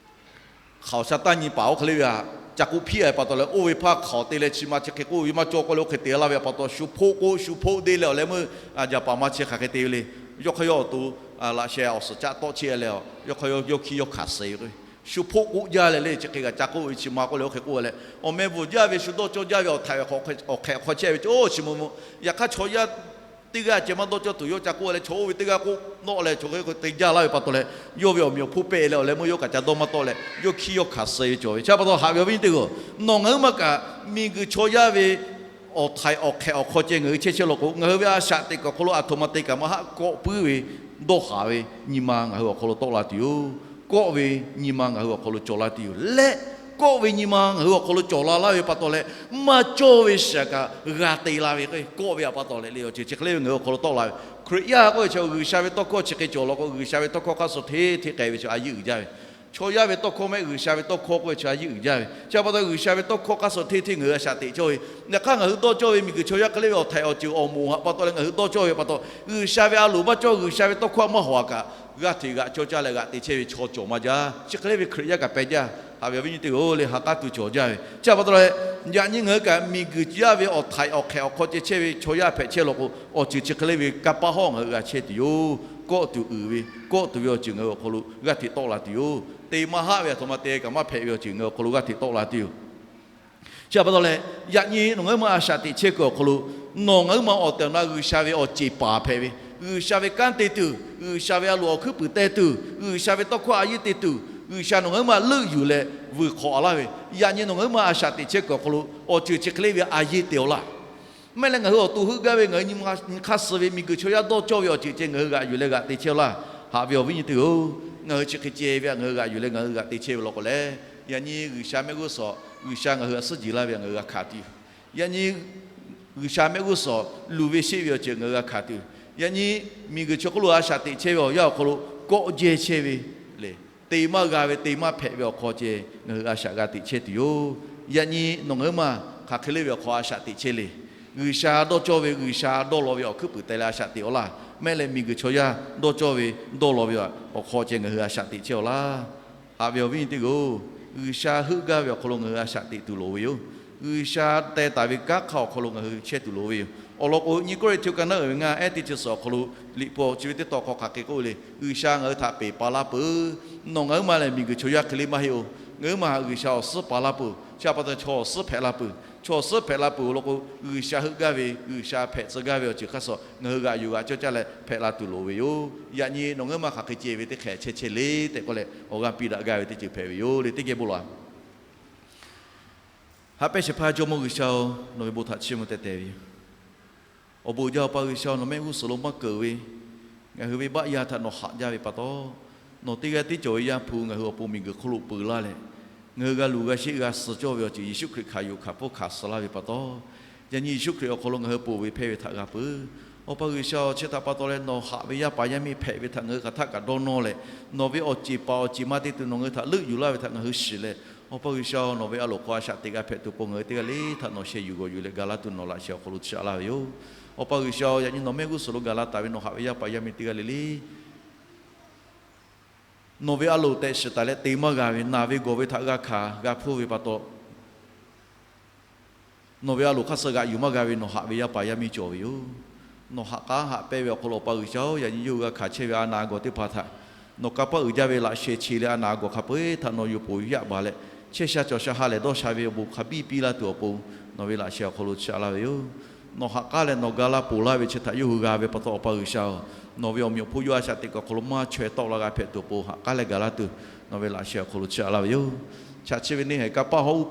hk'aoˍ sha taˇ nyi paˍ oˇ hk'e le ve htaꞈ ca k'oˆ hpiˇ a ve pa taw leh, oˇ ve hpaˇ hk'aoˍ te leh chi ma chi hk'e k'oˆ ve maˇ cawˇ k'oˆ leh oˇ hk'e te laˇ ve pa taw, shu hpoˆ k'oˆ shu hpoˆ deˇ leh awˬ leh meuˇ Jaˍpaˍ ma chi hk'aˬ hk'e te ve le. Yawˇ hk'aˇ yawˇ awˬ to laꞈ sheh awˬ suhˍ caˆ tawˆ chehˇ leh, yawˇ hk'aˇ yawˇ hkiˇ yawˇ hkanˍ suh ve k'o, shu hpoˆ k'oˆ jaˇ leh le, chi hk'e kaꞈ ca k'oˆ ve chi ma k'oˆ leh oˇ hk'e k'oˆ leh, awˬ meh bvuhˬ jaˇ ve shu dawˇ cawˇ jaˇ ve awˬ htaiˍ awˬ hk'e awˬ hk'e awˬ hk'aw chehˇ ve cawˬ chi mvuh mvuh. Yaꞈ hk'aˇ chaw yaˇ teˇ g'aˇ ceh maˇ dawˇ cawˇ tuˬ yawˇ ca k'oˆ leh, chaw oˇ ve teˇ g'aˇ k'oˆ nawˆ leh chaw hk'e te jaˇ laˇ ve pa taw leh, yawˇ ve awˬ meꞈ awˬ hponˇ pehˆ leh awˬ leh meuˇ yawˇ kaꞈ ca dawˇ maˇ tawˆ leh, yawˇ hkiˇ yawˇ hkanˍ suh ve cawˬ ve. Chi pa taw haꞈ ve awˬ viˉ nyi teˇ g'aˇ, nawˬ ngaˬ huiˉ ma kaꞈ miˬguiˬ chaw yaˇ ve awˬ htaiˍ awˬ hk'e awˬ hk'aw ceh ngaˬ hui chehˇ chehˇ law k'o, ngaˬ hui ve a shaꞈ teꞈ kuiˬ awˬ hk'aw lo a htoꞈ ma te kaꞈ maˇ haˆ kawˆ puiˉ ve, dawˇ haˍ ve nyi ma ngaˬ hui awˬ hk'aw lo tawˆ la tuˬ yoˬ. Kawˆ ve nyi ma ngaˬ hui awˬ hk'aw lo cawˬ la tuˬ yoˬ leh, kawˆ ve nyi ma ngaˬ hui awˬ hk'aw lo cawˬ la laˇ ve pa taw leh, maˇ cawˇ ve shaˍ kaꞈ g'a te la ve k'o, kawˆ ve a pa taw leh le awˬ ceuˬ chi hk'e le ve ngaˬ hui awˬ hk'aw lo tawˆ la ve. Hkriꞈ yaˇ k'oˆ ve chi G'uiˬsha ve tawˇ hkawˇ chi hk'e cawˬ law k'o, G'uiˬsha ve tawˇ hkawˇ hk'aˇ suh hteˇ hteˇ k'ai ve chi a yeˇ uiˍ jaˇ ve. Chaw yaˇ ve tawˇ hkawˇ mehˆ G'uiˬsha ve tawˇ hkawˇ k'oˆ ve chi a yeˇ uiˍ jaˇ ve. Chi a pa taw G'uiˬsha ve tawˇ hkawˇ hk'aˇ suh hteˇ hteˇ ngaˬ hui a shaꞈ teꞈ cawˇ ve. Yaꞈ hk'aˇ ngaˬ hui dawˇ cawˇ ve miˬguiˬ chaw yaˇ hk'e le ve awˬ htaiˍ awˬ ceuˬ awˬ moˍ htaꞈ pa taw leh ngaˬ hui dawˇ cawˇ ve pa taw, G'uiˬsha ve a loˍ maˇ cawˇ, G'uiˬsha ve tawˇ hkawˇ maˇ hawˍ a kaꞈ, g'aˇ hteꞈ g'aꞈ cawˇ caˇ leh g'aꞈ te chehˇ ve chaw cawˬ maˇ jaˇ. Chi hk'e le ve Hkriꞈ yaˇ kaꞈ pehˬ jaˇ. Haꞈ ve awˬ viˉ nyi teˇ g'aˇ le, ha k'aˉ tuˬ cawˬ jaˇ ve. Chi a pa taw leh, yaꞈ nyi ngaˬ hui kaꞈ miˬguiˬ yaˇ ve awˬ htaiˍ awˬ hk'e awˬ hk'aw ceh chehˇ ve chaw yaˇ hpehꞈ chehˇ law k'o, awˬ ceuˬ chi hk'e le ve kanˇ paˆ hawˉ ngaˬ hui g'a chehˇ tuˬ yoˬ. Kawˆ tuˬ uiˍ ve, kawˆ tuˬ ve awˬ ceuˬ ngaˬ hui awˬ hk'aw lo g'aˇ hteꞈ tawˆ la tuˬ yoˬ. Te maˇ haˆ ve a htoꞈ ma te kaꞈ maˇ hpehꞈ ve awˬ ceuˬ ngaˬ hui awˬ hk'aw lo g'aˇ hteꞈ tawˆ la tuˬ yoˬ. Chi a pa taw leh, yaꞈ nyi nawˬ ngaˬ huiˉ ma a shaꞈ teꞈ chehˇ kuiˬ awˬ hk'aw lo, nawˬ ngaˬ huiˉ ma awˬ tehˬ awˬ na G'uiˬsha ve awˬ ceˬ paˍ hpehꞈ ve, G'uiˬsha ve kanˉ te tuˬ, G'uiˬsha ve a loˍ awˬ hkuiˉ puiˍ teh tuˬ, G'uiˬsha ve tawˇ hkawˇ a yeˇ te tuˬ, G'uiˬsha nawˬ ngaˬ huiˉ ma leuˆ yuˬ leh vuiˬ hk'awꞈ a laˇ ve, yaꞈ nyi nawˬ ngaˬ huiˉ ma a shaꞈ teꞈ chehˇ kuiˬ awˬ hk'aw lo awˬ ceuˬ chi hk'e le ve a yeˇ te awˬ laˇ. Mehˆ leh ngaˬ hui awˬ to heuˆ gaˇ ve ngaˬ hui nyi hk'aˇ suh ve miˬguiˬ chaw yaˇ dawˇ cawˇ ve awˬ ceuˬ ceh ngaˬ hui g'aꞈ yuˬ leh g'aꞈ te chehˇ laˇ. Haꞈ ve awˬ viˉ nyi teˇ g'aˇ-oˬ, ngaˬ hui chi hk'e ceh ve htaꞈ ngaˬ hui g'aꞈ yuˬ leh ngaˬ hui g'aꞈ te chehˇ ve law k'o leh, yaꞈ nyi G'uiˬsha mehˆ g'uˇ suhˍ, G'uiˬsha ngaˬ hui htaꞈ suhˉ jeˬ laˇ ve htaꞈ ngaˬ hui g'a hkanˍ tuˬ yoˬ. Yaꞈ nyi G'uiˬsha mehˆ g'uˇ suhˍ luˬ ve sheˆ ve awˬ ceuˬ ngaˬ hui g'a hkanˍ tuˬ yoˬ. Yaꞈ nyi miˬguiˬ chaw hk'oˆ lo a shaꞈ teꞈ chehˇ ve awˬ yanˇ awˬ hk'aw lo kawˆ jehˇ chehˇ ve le, te maˇ g'a ve te maˇ hpehꞈ ve awˬ hk'aw ceh ngaˬ hui a shaꞈ g'a teꞈ chehˇ tuˬ yoˬ. Yaꞈ nyi nawˬ ngaˬ huiˉ ma hk'aˬ hk'e le ve awˬ hk'aw a shaꞈ teꞈ chehˇ le. G'uiˬsha dawˇ cawˇ ve, G'uiˬsha dawˇ law ve awˬ hkuiˉ puiˍ teh leh a shaꞈ teꞈ awˬ laˇ. Mehˆ leh miˬguiˬ chaw yaˇ dawˇ cawˇ ve dawˇ law ve awˬ hk'aw ceh ngaˬ hui a shaꞈ teꞈ chehˇ awˬ laˇ. Haꞈ ve awˬ viˉ nyi teˇ g'aˇ-oˬ, G'uiˬsha heuˆ gaˇ ve awˬ hk'aw lo ngaˬ hui a shaꞈ teꞈ tuˬ loˍ ve yoˬ. G'uiˬsha teh taˍ ve kanˉ hk'aˇ awˬ hk'aw lo ngaˬ hui chehˇ tuˬ loˍ ve yoˬ. Awˬ lawn k'o, nyi Kawˇrenˍhtuˆ ka naˉ uiˍ ve ngaˇ ehˉ teˇ chi suhˍ awˬ hk'aw lo Liꞈ hpu awˬ chi ve teˇ tawn hk'aw hk'aˬ hk'e k'oˆ ve le, G'uiˬsha ngaˬ hui htaꞈ peˬ pa laˇ peuˬ. Nawˬ ngaˬ huiˉ ma lehˬ miˬguiˬ chaw yaˇ hk'e le maˇ heˆ-oˬ. Ngaˬ huiˉ ma htaꞈ G'uiˬsha awˬ suhˉ pa laˇ peuˬ. Chi a pa taw chaw awˬ suhˉ hpehꞈ la peuˬ. Chaw awˬ suhˉ hpehꞈ la peuˬ awˬ lawn k'o, G'uiˬsha heuˆ gaˇ ve, G'uiˬsha hpehꞈ tcuh gaˇ ve awˬ ceuˬ hk'aˇ suh ngaˬ hui g'aꞈ yuˬ g'aꞈ cawˇ caˇ leh hpehꞈ la tuˬ loˍ ve yoˬ. Yaꞈ nyi nawˬ ngaˬ huiˉ ma hk'aˬ hk'e ceh ve teˇ hk'e chehˇ chehˇ le tehꞈ k'oˆ leh, awˬ g'aˇ piˇ daꞈ gaˇ ve teˇ ceuˬ hpehꞈ ve yoˬ le. Teˇ geh bon laˬ. Haꞈ pehnˇ shehˍ hpaˇ Jawˇmawˇ G'uiˬsha-oˬ, nawˬ ve bon htaꞈ chiˇ mvuh teh teh ve yoˬ. Awˬ bon jaˇ Awˬ pa G'uiˬsha-oˬ, nawˬ mehˆ g'uˇ suhˍ lo maˇ keunˍ ve ngaˬ hui ve baˆ yaˇ htaꞈ nawˬ haꞈ jaˇ ve pa taw, nawˬ teˇ g'aˇ tiˉ cawˬ ve Yaˇ hpu ngaˬ hui awˬ pon miˬguiˬ hk'oˆ lo peuˬ laˇ leh, ngaˬ hui g'a luˬ g'a sheˆ g'a suh cawˇ ve awˬ ceuˬ Yeˍsuˆ Hkriꞈ hkanˍ yuˬ hkanˍ hpfuhˇ hkanˍ suh laˇ ve pa taw, yaꞈ nyi Yeˍsuˆ Hkriꞈ awˬ hk'aw lo ngaˬ hui ponˬ ve hpehˇ ve htaꞈ g'a peuˬ. Awˬ pa G'uiˬsha-oˬ, chi htaꞈ pa taw leh nawˬ haꞈ ve yaˇ paˍ yaˇ miˇ hpehꞈ ve htaꞈ ngaˬ hui hk'aˬ htaˆ kaꞈ dawˇ nawˇ leh, nawˬ ve awˬ ceˬ paˍ awˬ ceˬ ma te tuˬ nawˬ ngaˬ hui htaꞈ leuˆ yuˬ laˇ ve htaꞈ ngaˬ hui shiˍ leh, Awˬ pa G'uiˬsha-oˬ, nawˬ ve a loˍ hk'aw a shaꞈ teꞈ g'a hpehꞈ tuˬ pon ngaˬ hui teˇ g'aˇ le htaꞈ nawˬ sheh yuˬ g'awˬ yuˬ leh ga laˇ tuˬ nawˬ laꞈ sheh awˬ hk'aw lo chiˇ aꞈ laˇ ve yoˬ. Awˬ pa G'uiˬsha-oˬ, yaꞈ nyi nawˬ mehˆ g'uˇ suhˍ lo gaˬ la taˍ ve nawˬ haꞈ ve yaˇ paˍ yaˇ miˇ teˇ g'aˇ le le nawˬ ve a loˍ tehꞈ shiˍ taˍ leh te maˇ g'a ve, naˬ ve gawˬ ve htaꞈ g'a hkanˍ g'a hpfuhˇ ve pa taw, nawˬ ve a loˍ hk'aˇ suh g'aꞈ yuˬ maˇ g'a ve nawˬ haꞈ ve yaˇ paˍ yaˇ miˇ cawˬ ve yoˬ. Nawˬ haꞈ k'aˉ haꞈ pehnˇ ve awˬ hk'aw lo Awˬ pa G'uiˬsha-oˬ, yaꞈ nyi yawˇ hui g'a hkanˍ chehˇ ve a naˍ gawˬ teˇ hpaˍ htaꞈ nawˬ kanˇ paˆ uiˍ jaˇ ve laꞈ sheh che leh a naˍ gawˬ hk'a peu-eˬ htaꞈ nawˬ yuˬ poˬ yaꞈ baˬ leh, chehˇ sha cawˬ sha ha lehˬ dawˇ sha ve awˬ bon hk'a biˇ piˇ laˇ tuˬ awˬ pon nawˬ ve laꞈ sheh awˬ hk'aw lo chiˇ aꞈ laˇ ve yoˬ. Nawˬ haꞈ k'aˉ leh nawˬ ga laˇ ponˬ laˇ ve chi htaꞈ yawˇ hui g'a ve pa taw, Awˬ pa G'uiˬsha-oˬ, nawˬ ve awˬ meꞈ awˬ hponˇ yawˇ a shaꞈ teꞈ kuiˬ awˬ hk'aw lo maˇ chaweh tawˆ la g'a hpehꞈ tuˬ awˬ pon haꞈ k'aˉ leh ga laˇ tuˬ nawˬ ve laꞈ sheh awˬ hk'aw lo chiˇ aꞈ laˇ ve yoˬ. Chaꞈ chi ve neˇ haiˬ kanˇ paˆ hawˉ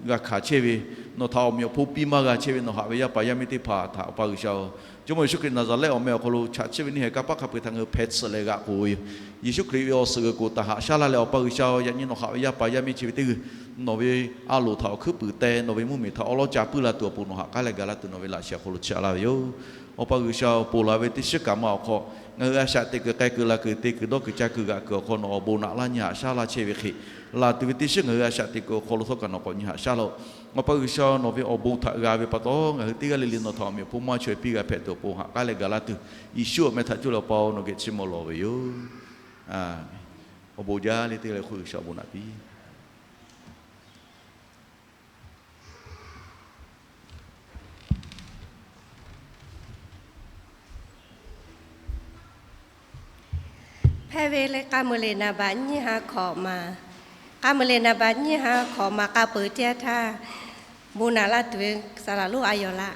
g'a hkanˍ chehˇ ve, nawˬ htaꞈ awˬ meꞈ awˬ hponˇ piˇ maˇ g'a chehˇ ve nawˬ haꞈ ve yaˇ paˍ yaˇ miˇ teˇ hpaˍ htaꞈ Awˬ pa G'uiˬsha-oˬ, Jawˇmawˇ Yeˍsuˆ Hkriꞈ Naˍzaˍrehˆ awˬ meh awˬ hk'aw lo chaꞈ chiˇ ve neˇ haiˬ kanˇ paˆ hk'a peu-eˬ htaꞈ ngaˬ hui hpeh tsuhꞈ leh g'aꞈ k'oˍ ve yoˬ. Yeˍsuˆ Hkriꞈ ve awˬ suhˍ g'uiˬ k'oˍ htaꞈ haꞈ shaˉ laˇ leh Awˬ pa G'uiˬsha-oˬ, yaꞈ nyi nawˬ haꞈ ve yaˇ paˍ yaˇ miˇ chi ve teˇ g'uiˬ nawˬ ve a loˍ htaꞈ awˬ hkuiˉ puiˍ teh nawˬ ve mvuhˇmiˬ htaꞈ awˉ lawˉ ca puiˉ la tuˬ awˬ pon nawˬ haꞈ k'aˉ leh gaˬ laˇ tuˬ nawˬ ve laꞈ sheh awˬ hk'aw lo chaꞈ laˇ ve yoˬ. Awˬ pa G'uiˬsha-oˬ, ponˬ laˬ ve teˇ shiˉ kaꞈ ma awˬ hk'aw ngaˬ hui a shaꞈ teꞈ kuiˬ k'ai kuiˬ la kuiˬ te kuiˬ dawˇ kuiˬ ca kuiˬ g'aꞈ kuiˬ awˬ hk'aw nawˬ awˬ bon naꞈ laˇ nyi haꞈ shaˉ laˇ chehˇ ve hk'e, laˬ tuˬ ve teˇ shiˉ ngaˬ hui a shaꞈ teꞈ kuiˬ awˬ hk'aw lo htawˇ kaꞈ nawˬ k'awꞈ nyi haꞈ shaˉ laˇ-oˬ. Awˬ pa G'uiˬsha-oˬ, nawˬ ve awˬ bon htaꞈ g'a ve pa taw ngaˬ hui teˇ g'aˇ le le nawˬ htaꞈ awˬ meꞈ awˬ hponˇ maˇ chaweh piˇ g'a hpehꞈ tuˬ awˬ pon haꞈ k'aˉ leh gaˬ laˇ tuˬ, Yeˍsuˆ awˬ meh htaꞈ coˇ leh Awˬ pa-oˬ, nawˬ geh chiˇ mvuh lawˬ ve yoˬ. Awˬ bon jaˇ le teˇ g'aˇ le hk'oˆ G'uiˬsha awˬ bon naꞈ piˇ. Hpehˇ ve le k'a muiˬ le naˍ baꞈ nyiˇ ha hkawꞈ ma, k'a muiˬ le naˍ baꞈ nyiˇ ha hkawꞈ ma k'a peuˬ teˇ yanˇ htaˇ, bon naꞈ laˇ tuˬ ve saˍ laˍ lonˉ a yawˬ laˇ.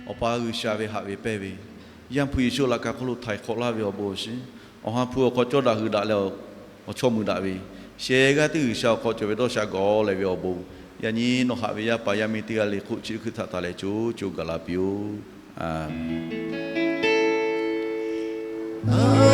Awˬ pa G'uiˬsha ve haꞈ ve pehnˇ ve, Yaˇ hpu Yeˍsuˆ laꞈ ka hk'oˆ lo htaiˍ hk'awꞈ laˇ ve awˬ bon awˬ shiˍ, Awˬ ha hpu awˬ hk'aw cawˇ daꞈ hui daꞈ leh awˬ chawˇ mui daꞈ ve, sheh g'aˇ teˇ G'uiˬsha awˬ hk'aw cawˬ ve dawˇ sha gawˬ leh ve awˬ bon, yaꞈ nyi nawˬ haꞈ ve yaˇ paˍ yaˇ miˇ teˇ g'aˇ le hk'oˆ chi hkuiˇ htaꞈ taˍ leh co co gaˬ la piˇ-oˆ. A menˍ.